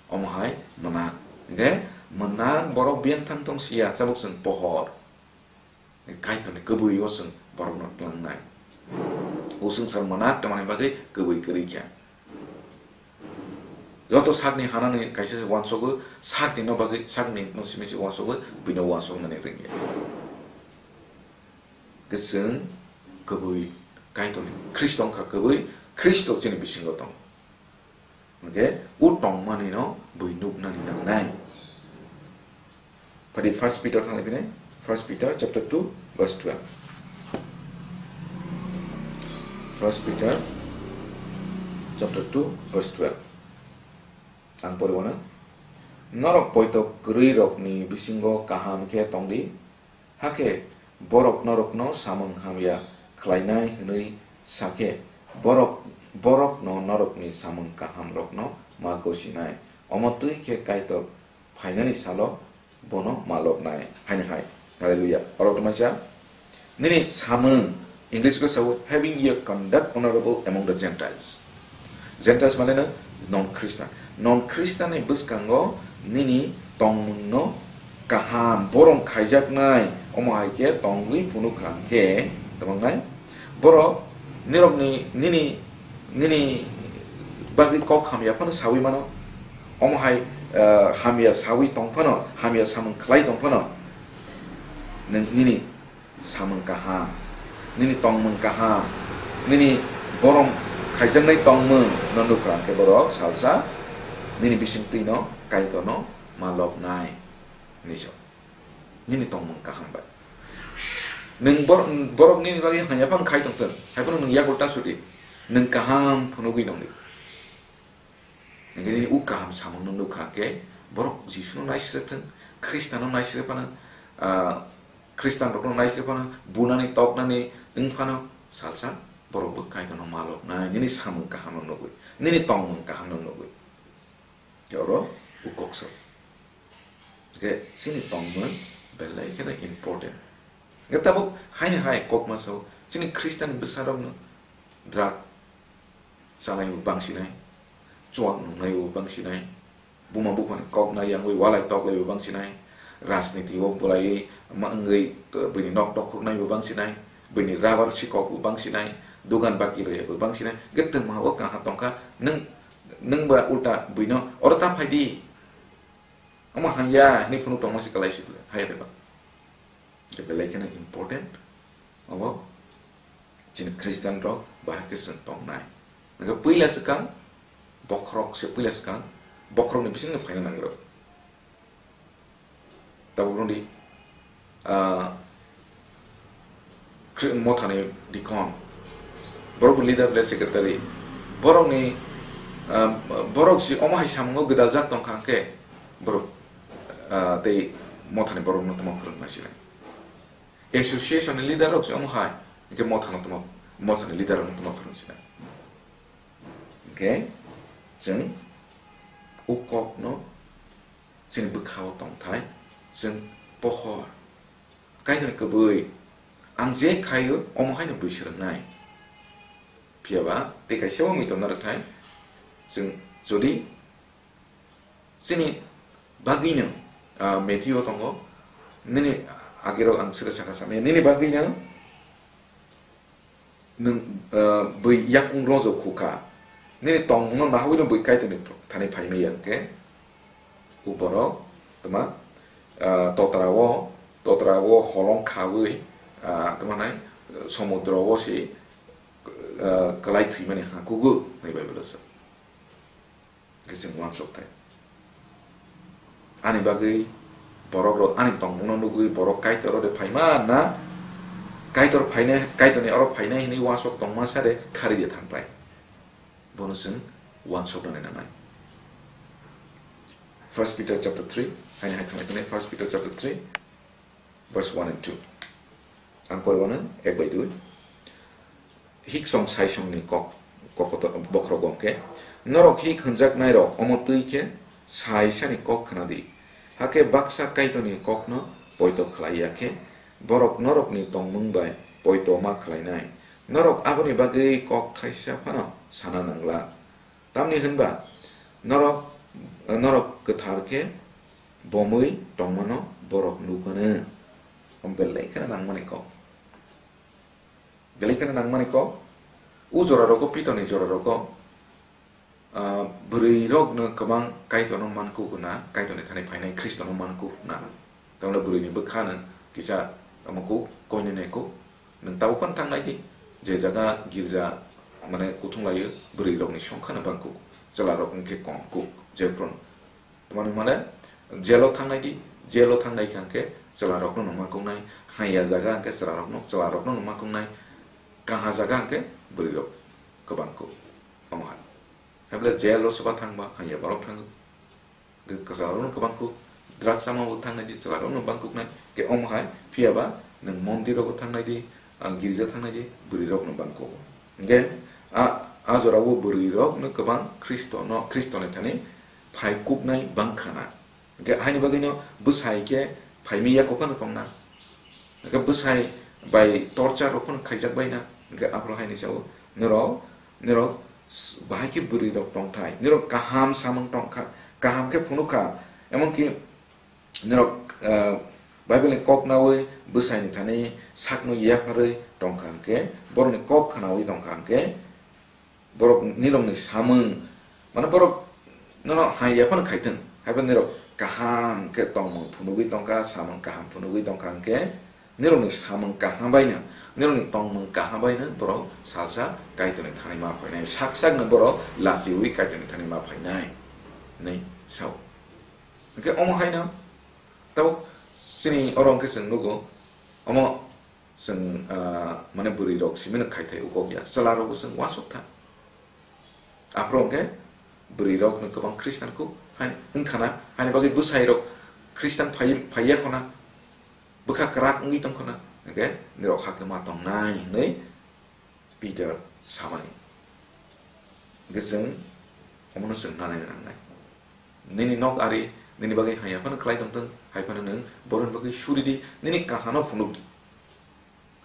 Omo hai mwnak. Hwnkhe mwnak borok biyang thang tong siya, chabuk chwng pohor. Kaitorni kwbwi o chwng borokno tlangnai. O swngchar mwnak tongmani bagwi kwbwi kwrwi kha. Joto sakni hanani kaisa se uansukgo, sakni no bagwi, sakni no simi se uansukgo, buino uansuknani rwngya. Kwchwng kwbwi Kaitorni, Khristo wngkha kwbwi, Khristo chini bisingo tongo. Hwnkhe o tongmani no bui nuknani nangnai. Phadi First Peter thangwi phini, First Peter chapter two verse twelve. First Peter chapter two verse twelve. Ang pori wano, norok poito kwrwi rokni bisingo kaham khe tongdi, hakhe borok norokno samung hamya khlainai hwnwi sakhe, borok, borokno norokni samung kahamrokno ma gosinai. Omo twi khe Kaitor phainani salo bono ma lobnai, haino hai. Hallelujah. Oro tongmasa, nini samung, English ko sao, "Having your conduct honorable among the Gentiles." Gentiles mane no non Christian. Non Christian ni bwskango nini tongmung no kaham, borom khaijaknai, omo hai khe tongwi phunuk kha khe, tongmang nai? Borok nirokni, nini, nini bagwi kok hamya phano sawi mano. Omo hai, eh, hamya sawi tong phano, hamya samung khlai tong phano, nwng nini samung kaham, nini tongmung kaham, nini borom khaijaknai tongmung no nukha khe borok salsa nini bisingtwi no Kaitor no ma lobnai hinwi sa. Nini tongmung kaham bai. Nwng bor-, borok nini bagwi hamya phano khai tong thung, hai phano nwng yakul ta sudi, nwng kaham phunugwi tongdi. Hingke nini o kaham samungno nukha khe borok Jisuno naisirwk thung, Khristano naisirwk phano, ah, Khristanrokno naisirwk phano, bunani toknani wng phano salsa borokbo Kaitorno ma lobnai, nini samung kahamno nugwi, nini tongmung kahamno nugwi. Khe oro o kok sao. Hingke chini tongmung belai kheno important. Hingke tabuk haini hai kok ma sao, chini Khristian bwsarokno drug chanai bo bangsinai, chuak nungnai bo bangsinai, buma buphani kok nai yangwi walai toklai bo bangsinai, rajniti o bolaiwi ma wngwi, eh, bini nok dokhuknai bo bangsinai, bini rabar sikok bo bangsinai, dugan baki rwya bo bangsinai, hingke twma o kaha tongkha, nwng, nwng ba ulta buino, "Oro ta phaidi, omo hamya," hinwi phunuk tongma se kwlai se, haya de ba. Belai kheno important, obo chini Khristian rok bahai khe chwng tongnai. Hingke puila swkang bokhorok se, puila swkang bokhorokni bisingtwi phaina nangrok. Tabuk rwngdi, ah, Khri-, mothani deacon, borok bo leader le secretary, borokni, ah, borok si omo hai samungo gwdaljak tongkha hwnkhe borok, ah, tei mothani borokno tamo phwrwngma sinai. Association ni leader rok se omo hai, hingke mothano tamo, mothani leader rokno tamo phwrwng sinai. Hingke chwng o kokno chini bwkhao tongthai, chwng pohor, Kaitorni kwbwi, ang je khaio, omo haino bui swrwngnai. Phiya ba tei kaisa bo muitom narwkthai, chwng jodi chini bagwino, ah, Matthew o tongo, nini agirok ang sere saka samya, nini bagwino nwng, ah, bui yakung rojok khukha, nini tongmungno nahagwino bui Kaitorni thani phaimaya hwnkhe, o borok tma, ah, totra o, totra o holong khawi, ah, tma nai, somudro o si, ah, kwlai thwimani ha kugo, hwnwi Bible o sa. Khe chwng uansuk thai. Ani bagwi borok rok ani tongmungno nugwi borok Kaitor oro de phaima na Kaitor phainai, Kaitorni oro phainai hinwi uansuk tongma sa de khari de thang pai. Bono chwng uansuk nani nangnai. First Peter chapter three, haini hai thangwi tongnai First Peter chapter three, verse one and two. Ang poriwano ek bai dui. Hiksong saisongni kok, kokoto-, bokhorogo hwnkhe, norok hik hwnjaknairok omo twi khe saisani kok khna di. Hakhe baksa Kaitorni kokno poito khlai ya khe, borok norokni tongmung bai poito ma khlainai. Norok aboni bagwi kok thaisa phano sana nangla. Tamni hwnba norok, norok kwthar khe bomwi tongmano borok nukmano. Belai kheno nangmani kok. Belai kheno nangmani kok. O jora rogo, pitoni jora rogo, ah, Bwrwi rok no kwbang Kaitor no mankuk na, Kaitor ni thani phainai Khristo no mankuk na. Tamle bwrwi ni bwkha no kisa tamo kuk, koinene kuk. Nwng tabuk phano thangnai di, je jaga girja mane kuthung laio, bwrwi rok ni songkha no bangkuk, chwla rok wngkhe kom kuk, jephru no. Tamani mane jail o thangnai di, jail o thangnai kha hwnkhe chwla rok no numa kungnai, haiya jaga hwnkhe chwla rok no, chwla rok no numa kungnai, kaha jaga hwnkhe bwrwi rok kwbang kuk. Omo hai. Tabule jail o soba thangba haiya borok thango. Kwcharo no kwbang kuk, drugs ama bo thangnai di, chwla rok no bangkuk nai. Ke omo hai, phiya ba nwng mondir rogo thangnai di, ah, girja thangnai di, bwrwi rok no bangkuk. Hingke a, a jora o bwrwi rok no kwbang Khristo no, Khristo ni thani phai kuk nai bang khana. Hingke haini bagwi no bwsai khe phai mi ya kok phano tong na. Hingke bwsai bai torture rok phano khaijak bai na. Hingke aphuru haini sao norok, norok s-, bahai khe bwrwi rok tongthai. Norok kaham samung tongkha, kaham khe phunukha. Emonki norok, ah, Bible ni kok naui bwsai ni thani sakno yapharwi tongkha hingke, borok ni kok khnaui tongkha hingke, borok nirok ni samung, mane borok nono hai yaphano khaithwng, haiphano nirok kaham khe tongmung phunugwi tongkha, samung kaham phunugwi tongkha hwnkhe, nirok ni samung kaham baino, nirok ni tongmung kaham baino borok salsa Kaitor ni thani ma phainai, sak sakno borok lachiui Kaitor ni thani ma phainai, hinwi sao. Hwnkhe omo haino tabuk chini oro hwnkhe chwng nugo, omo Chwng, ah, mane bwrwi rok simi no khai thai ukok ya, chwla rok bo chwng uansuk tha. Aphuru hwnkhe bwrwi rok no kwbang Christian kuk hai wngkha na, haini bagwi bwsai rok Christian phai, phaiya khona, bwkha kwrak wngwi tong khona, hwnkhe nirok hakhe ma tongnai hwnwi Peter samani. Hwnkhe chwng omono chwng nanai nangnai. Nini nok ari, nini bagwi haiya phano khlai tongthung, hai phano nwng borokni bagwi suri di, nini kahano phunuk di.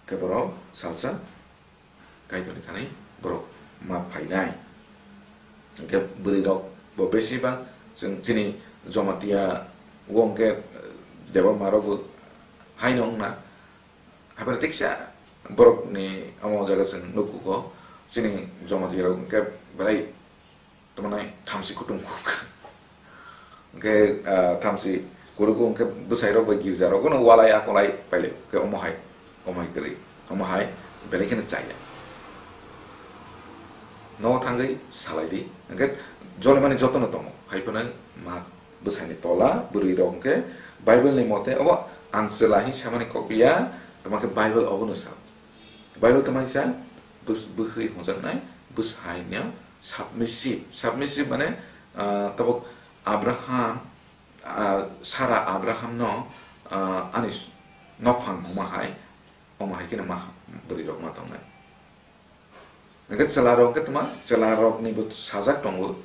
Khe borok salsa Kaitorni thani borok ma phainai. Hwnkhe bwrwi rok bo besi bang chwng chini Jomatia o hwnkhe Debbarma rok bo haino wngna. Hai phano teksa borokni omo jaga chwng nukgo chini Jomatia rok hwnkhe belai Tamo nai thamsi kutung kuk. Hwnkhe, ah, thamsi kuruku hwnkhe bwsai rok bai girja rok no walai akolai pailai. Hwnkhe omo hai, omo hai kwrwi. Omo hai belai kheno chaya. Nogo thangwi salai di. Hwnkhe jolimani jotono tongo. Hai phano ma bwsaini tola bwrwi rok hwnkhe Bible ni mote obo ang chwla hwnwi samani kok ya, tamo khe Bible obono sa. Bible tamo sa bwsai bwkhwi hwnjaknai bwsai no submissive. Submissive mane, ah, tabuk Abraham, ah, Sara Abraham no, ah, ani s-, nophang hwnma hai, omo hai kheno ma bwrwi rok ma tongnai. Hwnkhe chwla rok khe tma, chwla rok ni bo sajak tongo.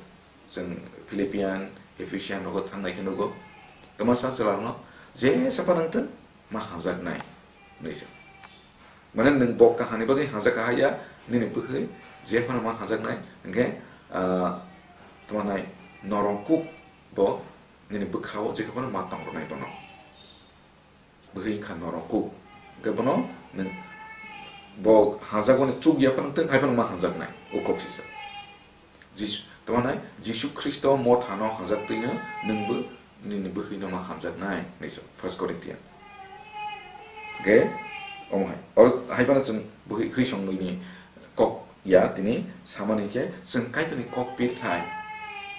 Chwng Philippian, Ephesian rogo thangnai khe nugo. Tma sa chwla rok no je sapa nang thung ma hamjaknai. Hwnwi sa. Mane nwng bo kahani bagwi hamjak kha ya, nini bwkhwi je phano ma hamjaknai, hwnkhe, ah, tamo nai norong kuk bo nini bwkhao je phano ma tong rwnai bono. Bwkhwi wngkha norong kuk. Hwnkhe bono nwng bo hamjakmani chuk ya phano thung, hai phano ma hamjaknai. O kok sijak. Jisu, tamo nai, Jisu Khristo mothano hamjaktwino nwngbo nini bwkhwino ma hamjaknai, hinwi sa, First Corinthian. Hwnkhe, omo hai. Oro hai phano chwng bwkhwi, khwi songmwini kok ya, tini samani khe chwng Kaitorni kok pir thai.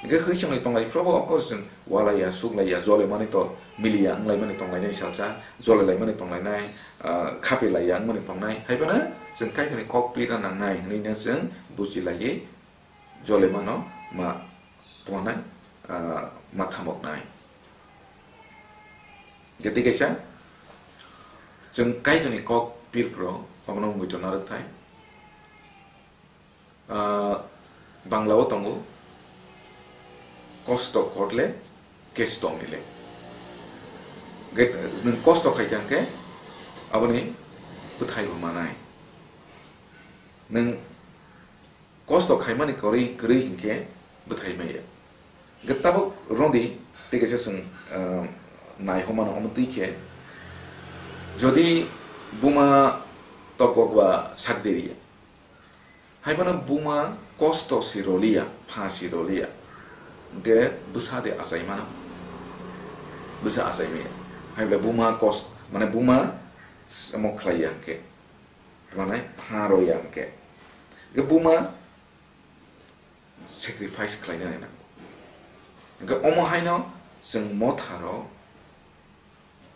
Hwnkhe khwi songni tonglai phrobo oko chwng walai ya, suklai ya, jole mani to mili ya, wnglaimani tonglainai salsa, jole laimani tonglainai, ah, khape lai ya, wngmani tongnai. Hai phano chwng Kaitorni kok pir na nangnai, hwnwi no chwng buji laiwi jole mano ma tongna, ah, ma thamok nai. Gati kaisa, chwng Kaitorni kok pir phro, obono muitu narwk thai. Ah, Bangla o tongo, "Kosto korle, kesto mile." Ge-, nwng kosto khai kha khe, aboni bwthai bo manai. Nwng kosto khaimani kwrwi, kwrwi hinkhe bwthai maya. Hwnkhe tabuk rwdi, tei kaisa chwng, ah, nai hwnmano omo twi khe, jodi buma tokbok ba sak deriya, hai phano buma kosto si roliya, pha si roliya. Hwnkhe bwsa de achai mano, bwsa achai maya. Hai bwle buma kost, mane buma s-, omo khlai ya hwnkhe, mane pha rw ya hwnkhe. Hwnkhe buma sacrifice khlainani nango. Hwnkhe omo haino chwng motha rok,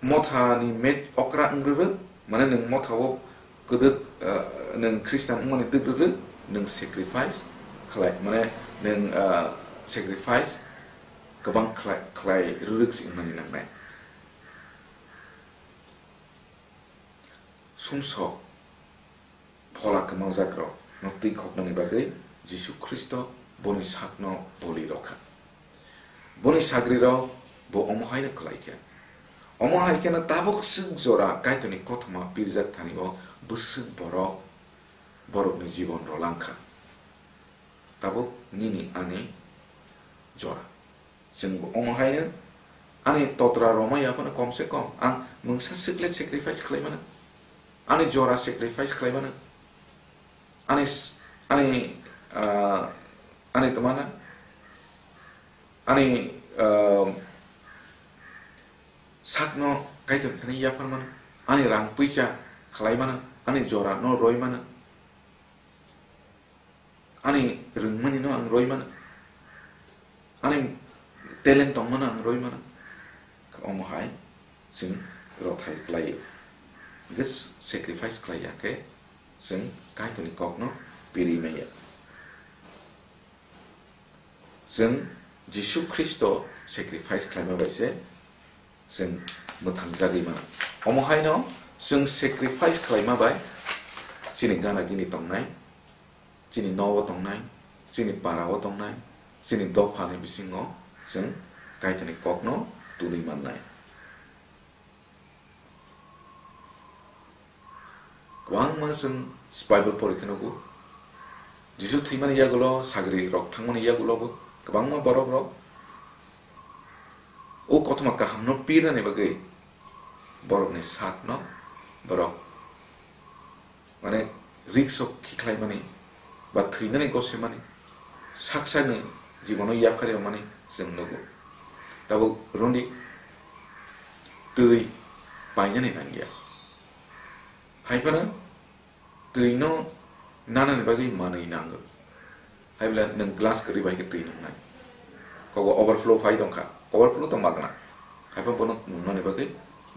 motha ni met okra wng rwrwk, mane nwng motha o kwdwk, ah, nwng Christian wngmani dwk rwrwk, nwng sacrifice khlai, mane nwng, ah, sacrifice kwbang khlai, khlai rwrwk se wngmani nangnai. Sumsok phola kwmaljak rok no twi khoknani bagwi Jisu Khristo boni sakno boli rw kha. Boni sagri rok bo omo haino khlai kha. Omo hai kheno tabuk swk jora Kaitorni kothoma pirjak thani o bwswk borok borokni jibon rw lang kha. Tabuk nini ani jora. Chwng bo omo haino ani totra rwmaya phano kom se kom ang mungsa swk le sacrifice khlai mano. Ani jora sacrifice khlai mano. Ani s-, ani, ah, ani tma na? Ani, ah, sakno Kaitor thani yaphar mano. Ani rang puisa khlai mano. Ani jora no roi mano. Ani rwngmani no ang roi mano, ani talent tongmano ang roi mano. Omo hai chwng rothai khlai o. Hwnkhe sacrifice khlai ya khe chwng Kaitorni kokno piri maya. Chwng Jisu Khristo sacrifice khlaima bai se chwng mwthangjagwi mano. Omo haino chwng sacrifice khlaima bai chini gana gini tongnai, chini nogo tongnai, chini parao tongnai, chini dophani bisingo chwng Kaitorni kokno tubui mannai. Kwbangma chwng Bible pori khe nugo. Jisu thwimani yagulo, sagri rok thangmani yagulo bo kwbangma borok rok o kothoma kahamno pirnani bagwi borokni sakno borok, mane, risk o khikhlaimani ba thwinani gosemani, sak sakni jibono yapharwi rwmani chwng nugo. Tabuk rwngdi twi painani nangya. Hai phano twi no nanani bagwi manwi nango. Hai bwle nwng glass kwrwi bai khe twi nwngnai. Kobo overflow phai tongkha. Overflow tong magna. Hai phano bono nwngnani bagwi,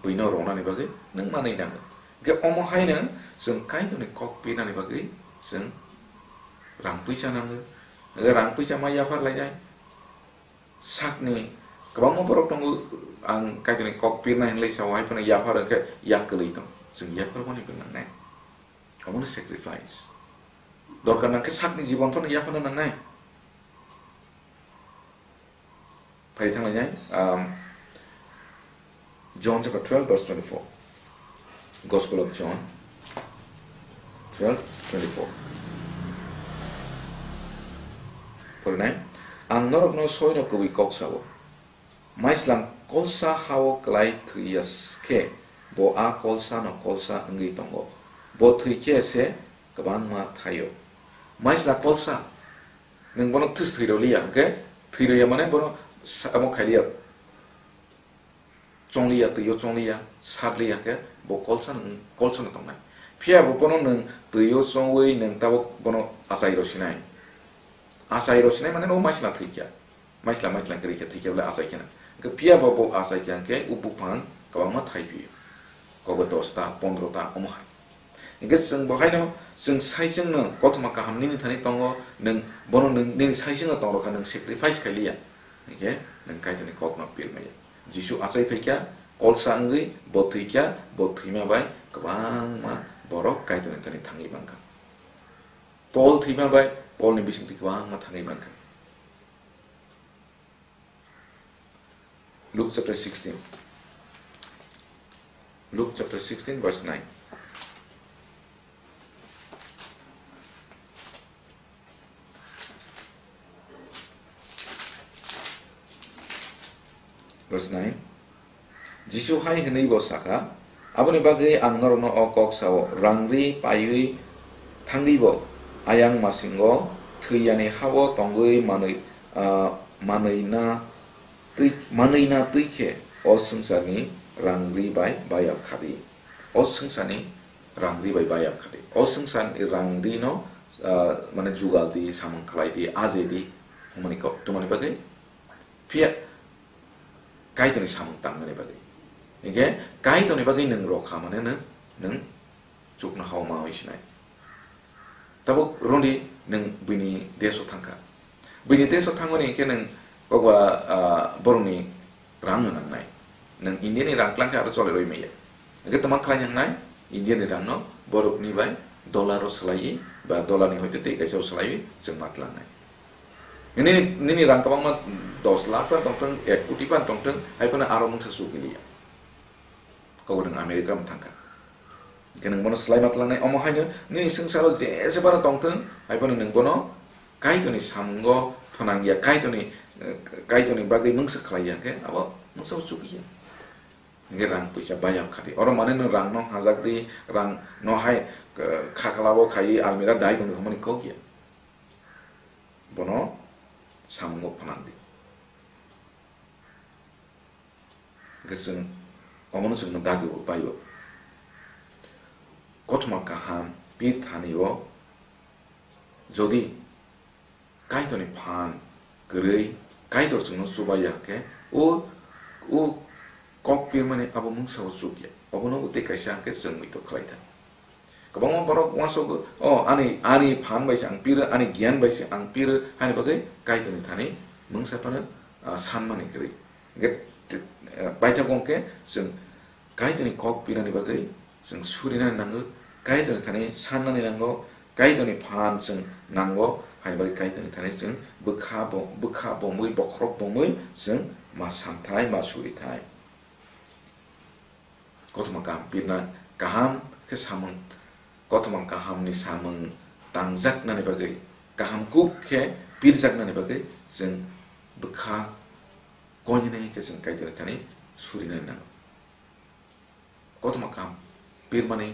buino rongnani bagwi nwng manwi nango. Hwnkhe omo haino chwng Kaitorni kok pinani bagwi chwng rang puisa nango. Hwnkhe rang puisa ma yaphar lainai. Sakni kwbangma borok tongo, ang Kaitorni kok pirna hinlai sao, hai phano yaphar wngkhe yak kwlwi tong. Chwng yaphar mani bo nangnai. Omono sacrifice. Dorkar nangkhe sakni jibon phano yapharna nangnai. Phai thanglainai, um, John chapter twelve, verse twenty-four. Gospel of John twelve twenty-four. Porinai, ang norokno soino kubui kok sao. Maislam kolsa hao klai thwi ya khe, bo a kolsa no kolsa wngwi tongo. Bo thwi khe se kwbangma thaio. Maisla kolsa, nwng bono thwis thwi rw liya, hwnkhe thwi rw ya mane bono sa-, amo khai liya. Chongliya, twi o chongliya, sat liya khe bo kolsa nwng, kolsa no tongnai. Phiya bo bono nwng twi o chongwi nwng tabuk bono achai rw sinai. Achai rw sinai mane no maisla thwi kha. Maisla maisla kwrwi khe thwi khe bole achai kheno. Hwnkhe phiya bo bo achai kha hwnkhe o buphang kwbangma thai phio. Kobo dosta, pondrota omo hai. Hwnkhe chwng bo haino chwng saichwngno kothoma kaham nini thani tongo, nwng bono nwng nini saichwngno tong rwkha, nwng sacrifice khai liya. Hwnkhe nwng Kaitorni kokno pir maya. Jisu achai phai kha, kolsa wngwi bo thwi kha, bo thwima bai kwbangma borok Kaitorni thani thangwi mankha. Paul thwima bai Paulni bisingtwi kwbangma thangwi mankha. Luke chapter sixteen. Luke chapter sixteen, verse nine. Verse nine. Jisu hai hwnwi bo sakha, "Aboni bagwi ang norokno o kok sao, rang ri paiwi thangwi bo ayang masingo thwi yani ha-o tongwi manwi, ah, manwi na twi, manwi na twi khe o swngcharni rang ri bai bayap khadi. O swngcharni rang ri bai bayap khadi. O swngcharni rang ri no, ah, mane jugal di, samung khlai di, aje di, hwnmani kok, twmani bagwi. Phiya Kaitorni samung tangmani bagwi. Hinkhe Kaitorni bagwi nwng rokha mane nwng, nwng chuknohao mawi sinai. Tabuk rwdi nwng bini deso thangkha. Bini deso thangmani hinkhe nwng kokba, ah, borokni rangno nangnai. Nwng Indiani rang tlangkhe aro chole rwi maya. Hinkhe twma khlai nangnai, Indiani rangno borokni bai dollar o swlaiwi ba dollar ni hoite tei kaisa o swlaiwi chwng ma tlangnai. Nini, nini rang kwbangma dos lakh pan tongthwng, ek koti pan tongthwng, hai phano aro mungsa chukiliya. Kok nwng America mwthangkha. Hinkhe nwng bono swlai ma tlangnai, omo haino nini swngcharo jese phano tongthwng, hai phano nwng bono Kaitorni samungo phnangya, Kaitorni, eh, Kaitorni bagwi mungsa khlaiya hinkhe abo mungsa chukya. Hinkhe rang puisa bayap khadi. Oro mane nwng rangno hajak di, rangno hai, eh, khaklao khaiwi almirah dai tongdi hwnmani kok ya. Bono samungo phnang di. Hinkhe chwng, omono chwngno dagibo, baibo. Kothoma kaham pir thani o jodi Kaitorni phan kwrwi, Kaitor chwngno chubaiya khe, o, o kok pirmani abo mungsa o chukya. Obono o tei kaisa khe chwng muitu khlai tha. Kwbangma borok uansuk, "O, ani, ani phan bai se ang piro, ani giyan bai se ang piro," haini bagwi Kaitorni thani mungsa phano, ah, sanmani kwrwi. Hinkhe, ah, paithago hinkhe chwng Kaitorni kok pirani bagwi chwng surinani nango, Kaitorni thani sannani nango, Kaitorni phan chwng nango, haini bagwi Kaitorni thani chwng bwkha bo-, bwkha bomwi, bokhorok bomwi chwng ma santhai, ma surithai. Kothoma kaham pirna kaham khe samung, kothoma kahamni samung tangjaknani bagwi, kaham kuk khe pirjaknani bagwi chwng bwkha koinene khe chwng Kaitorni thani surinani nango. Kothoma kaham pirmani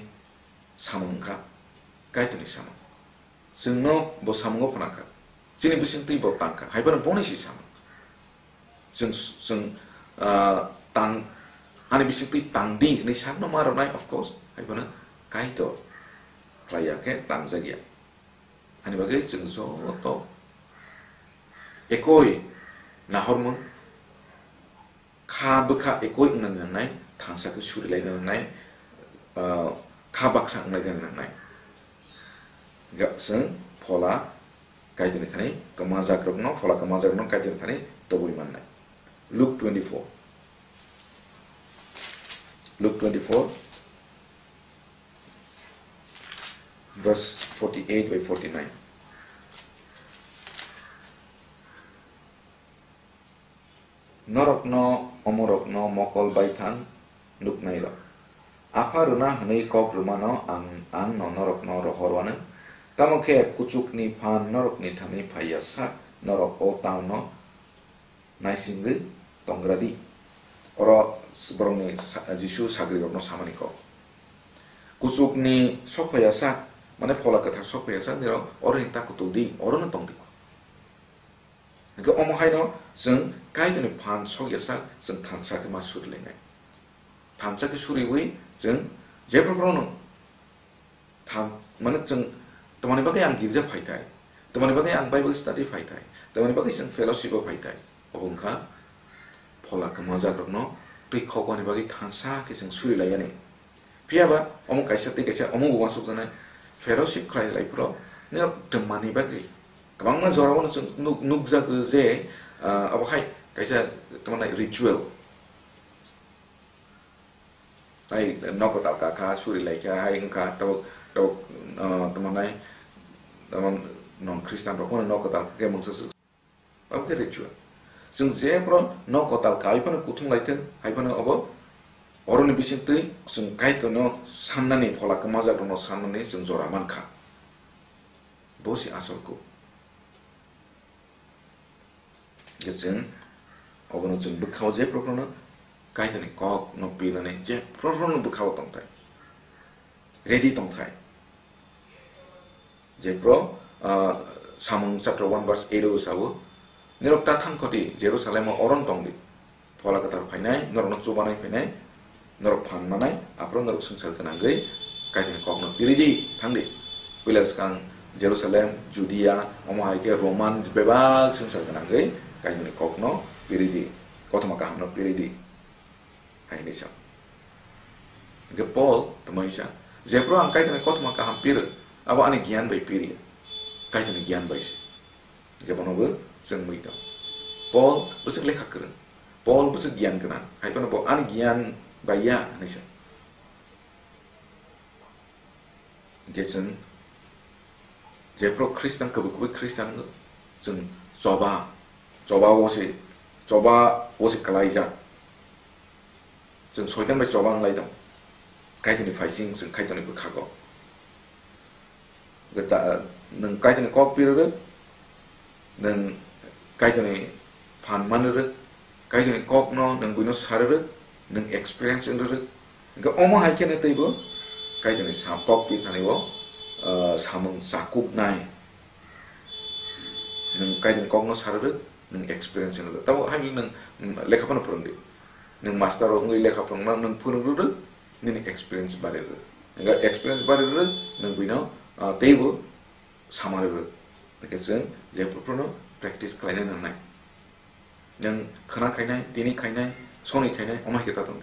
samung wngkha Kaitorni samung. Chwngno bo samungo phnangkha. Chini bisingtwi bo tangkha. Hai phano boni si samung. Chwng, chwng, ah, tang, ani bisingtwi tang di hwnwi sakno ma rwnai, of course. Hai phano Kaitor khlaiya khe tangjakya. Ani bagwi chwng joto ekoi nahormung, kha bwkha ekoi wngna nangnai, thansa khe surilaina nangnai, ah, kha baksa wnglaina nangnai. Ga-, chwng phola Kaitorni thani kwmajakrokno, phola kwmajakrokno Kaitorni thani tobwi mannai. Luke twenty-four. Luke twenty-four, verse forty-eight by forty-nine. Norokno omorokno mokol baithang nuknairok. Apha rwna hwnwi kok rwmano ang, ang no norokno rohor anw. Tamo khe kuchukni phan norokni thani phaiya sak norok o town-o naisingwi tonggra di. Oro s-, borokni sa-, Jisu sagrirokno samani kok. Kuchukni sok phaiya sak, mane phola kwthar sok phaiya sak nirok oro hinta kutul di, orono tong di. Hingke omo haino chwng Kaitorni phan sok ya sak chwng thansa khe ma surilainai. Thansa khe suriwi chwng jephru phruno tham, mane chwng tamani bagwi ang girja phai thai, tamani bagwi ang Bible study phai thai, tamani bagwi chwng fellowship o phai thai. Obo wngkha phola kwmajakrokno twi khokmani bagwi thansa khe chwng surilaiyani. Phiya ba omo kaisa tei kaisa omo bo uansukjaknai fellowship khlai lai phuru nini twmani bagwi kwbangma jorao no chwng nuk-, nukjago je, ah, abo hai kaisa tamani ritual. Hai nok kwtal ka kha, suri lai kha, hai wngkha, tabuk, tabuk, ah, tamo nai, tamo non Christian rok phano nok kwtal khe mungsa swk. Abo khe ritual. Chwng jephru nok kwtal ka, hai phano kuthum lai thung, hai phano abo oroni bisingtwi chwng Kaitorno sannani, phola kwmajakrokno sannani chwng jora man kha. Bo se asol kuk. Je chwng obono chwng bwkhao jephru phano Kaitorni kokno pinani jephru phano bwkhao tongthai. Ready tongthai. Jephru, ah, Samung chapter one verse eight o sao, Nirok ta thang khoti, Jerusalem o oron tong di. Phola kwthar phainai, norokno chubanai phainai, norok phan manai, aphuru norok swngchar gwnangwi Kaitorni kokno piri di, thang di. Puila swkang Jerusalem, Judea, omo hai khe Roman bebak swngchar gwnangwi Kaitorni kokno piri di, kothoma kahamno piri di, hai hwnwi sa. Hwnkhe Paul tamo sa, "Jephru ang Kaitorni kothoma kaham piro, abo ani giyan bai piriya, Kaitorni giyan bai se." Hwnkhe bono bo chwng mui tong. Paul bwswk lekha kwrwng, Paul bwswk giyan gwnang, hai phano bo ani giyan bai ya hwnwi sa. Hwnkhe chwng jephru Khristan, kwbwi kwbwi Khristan wngkha, chwng choba, choba o se, choba o se kwlaijak. Chwng Soitan bai choba wnglai tong. Kaitorni phaising chwng Kaitorni bwkhago. Gata-, nwng Kaitorni kok piro rw, nwng Kaitorni phan man rw, Kaitorni kokno nwng buino sar rw, nwng experience wng rw. Hwnkhe omo hai kheno teibo Kaitorni sam kok pir thani o, ah, samung chakuknai. Nwng Kaitorni kokno sar rw, nwng experience wng rw. Tamo hai nwng, mm, lekha phano phwrwng di. Nwng master rok wngwi lekha phwrwngna nwng phwrwng rw rw, nini experience bari rw. Hwnkhe experience bari rw rw, nwng buino, ah, teibo samari rw. Hwnkhe chwng jephru phano practice khlaina nangnai. Nwng khwna khainai, tini khainai, sonwi khainai, omo hai khe ta tong.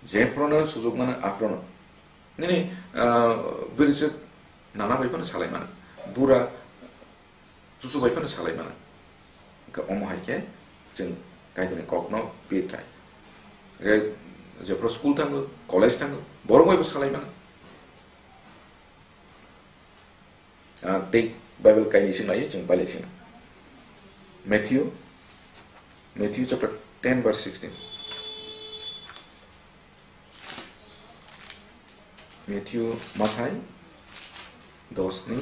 Jephruno sujuk mano aphruno. Nini, ah, bwrwi se nana bai phano salai mano. Bura chuchu bai phano salai mano. Hwnkhe omo hai khe chwng Kaitorni kokno pir thai. Hwnkhe jephru school thango, college thango, borok bai bo salai mano. Ah, tei Bible kainwi sing lai, chwng pai lai sing. Matthew, Matthew chapter ten verse sixteen. Matthew, Mathai dos ni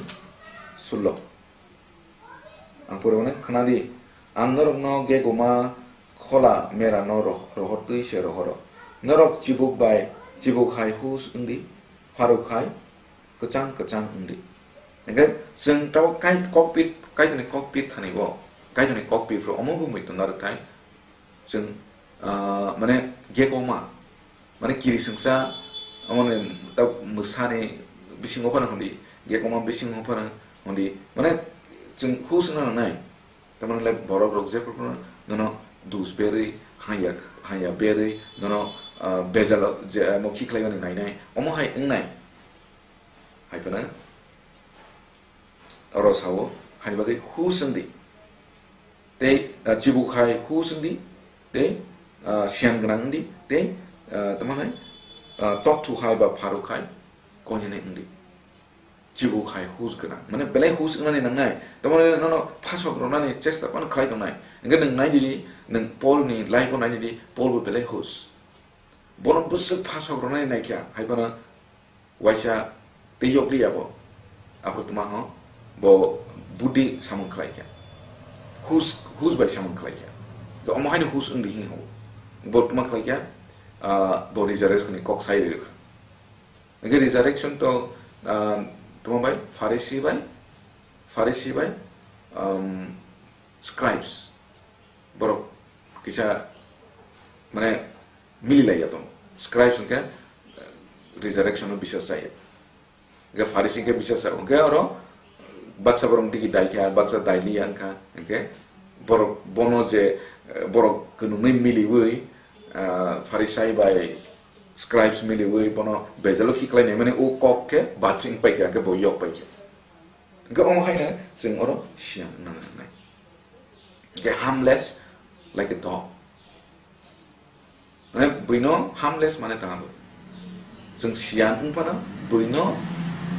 sullo. Ang pore mane khna di, ang norokno gegoma khola merano roh-, rohortwi se rohoro. Norok chibuk bai, chibuk hai hus wng di, pharuk hai kwchang kwchang wng di. Hwnkhe chwng tabuk kai-, kokpit, Kaitorni kokpit thani bo, Kaitorni kokpit rok omo bo muitu narwk thai. Chwng, ah, mane gegoma, mane kiri swngsa, mane ta mwsani bisingo phano hwndi, gegoma bisingo phano hwndi, mane chwng hus wngna nangnai. Tamani le borok rok jephru phano nono dus berwi, hanya, hanya berwi, nono, ah, bejalo je, mo khi khlaiwi nainai, omo hai wngnai. Hai phano oro sao, hai bagwi hus wng di. Tei, ah, chibuk hai hus wng di, tei, ah, siyan gwnang wng di, tei, ah, tamo hai, ah, tokthu hai ba pharuk hai koinene wng di. Chibuk hai hus gwnang. Mane belai hus wngnani nangnai. Tamo hai nono phasok rwnani chesta phano khlai tongnai. Hwnkhe nwng nai di, nwng Paul ni life o nai di, Paul bo belai hus. Bono bwswk phasok rwnani naikha, hai phano waisa tei yokliya bo. Aphuru tma ho, bo buddhi samung khlaikha. Hus, hus bai samung khlaikha. To omo haino hus wng di hino. Bo tma khlaikha, ah, bo resurrection ni kok sai rwkha. Hwnkhe resurrection to, ah, tma bai, Pharisee bai, Pharisee bai, um, scribes. Borok kisa, mane, mililaiya tong. Scribes hwnkhe, eh, resurrection no bisas jaya. Hwnkhe Pharisee hwnkhe bisas jaya. Hwnkhe oro baksa borok digi daikha, baksa dailiya wngkha. Hwnkhe borok bono je, eh, borok kwnwngnwi miliwi, ah, Pharisee bai scribes miliwi bono bejalo khiklainai mani o kok khe batsing paikha, hwnkhe bo yok paikha. Hwnkhe omo haino chwng oro siyan wngna nangnai. Hwnkhe harmless like a dog. Mane buino harmless mane tangabo. Chwng siyan wng phano buino,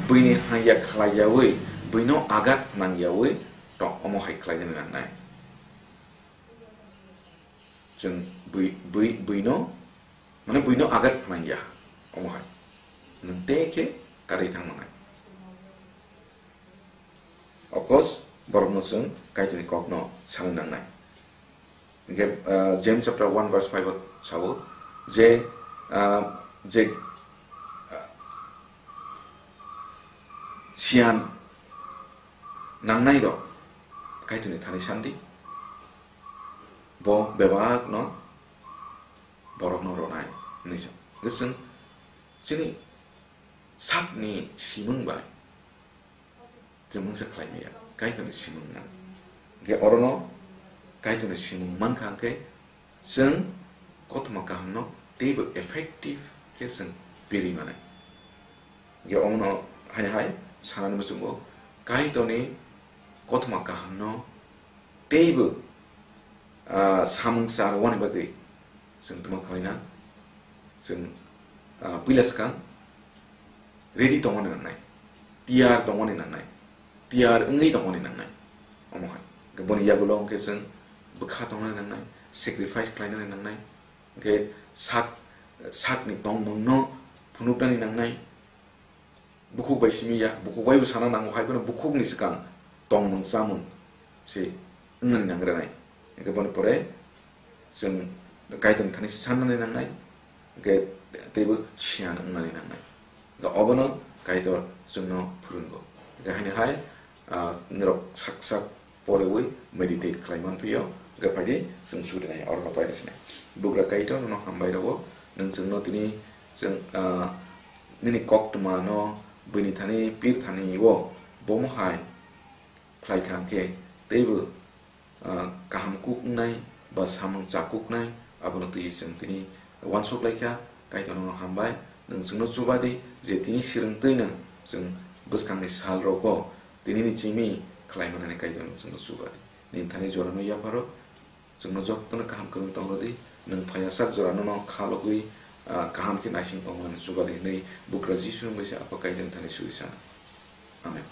buini hangya khlaiyawi, buino agat nangyawi tok omo hai khlaina nangnai. Chwng bui, bui, buino, mane buino agat nangya omo hai. Nwng tei khe karwi thang manai. Of course, borokno chwng Kaitorni kokno sanwi nangnai. Hwnkhe, ah, James chapter one verse five o sao je, ah, je, ah, siyan nangnai rok Kaitorni thani sandi. Bo bebakno borokno rwnai hwnwi sa. Hwnkhe chwng chini sakni simung bai chwng mungsa khlai maya, Kaitorni simung nang. Hwnkhe orono Kaitorni simung mankha hwnkhe chwng kothoma kahamno teibo effective khe chwng piri manai. Hwnkhe omono haino hai sanani muchungo Kaitorni kothoma kahamno teibo, ah, samung charwani bagwi chwng tamo khlaina, chwng, ah, puila swkang ready tongmani nangnai, tiyar tongmani nangnai, tiyar wngwi tongmani nangnai. Omo hai. Hwnkhe boni yagulo hwnkhe chwng bwkha tongmani nangnai, sacrifice khlainani nangnai, hwnkhe sak, sakni tongmungno phunuknani nangnai. Bukhuk bai simi ya, bukhuk bai bo sana nango, hai phano bukhukni swkang tongmung chamung se wngnani nangranai. Hwnkhe boni pore chwng Kaitorni thani sannani nangnai, hwnkhe teibo siyan wngnani nangnai. Hwnkhe obono Kaitor chwngno phwrwngo. Hwnkhe haino hai, ah, norok sak sak porewi meditate khlai manphio, hwnkhe phaidi chwng surinai, orono paina sinai. Bugra Kaitor, nono hambai rwo, nwng chwngno tini chwng, ah, nini koktwmano buini thani pir thani o bomo hai khlai kha hwnkhe teibo, ah, kaham kuk wngnai ba samung chakuknai, abono twi chwng tini uansuk lai kha. Kaitor nono hambai, nwng chwngno chuba di je tini swrwng twi nwng chwng bwskangni sal rogo tini ni chimi khlai manani Kaitor nwng chwngno chuba di. Nini thani jorano yapharo, chwngno jotono kaham kwrwng tong rwdi, nwng phaiya sak jora nono kha logwi, ah, kaham khe naising tongmani chuba di hwnwi Bugra Jisu ni mungwi se Apha Kaitor ni thani suri sana. Amen.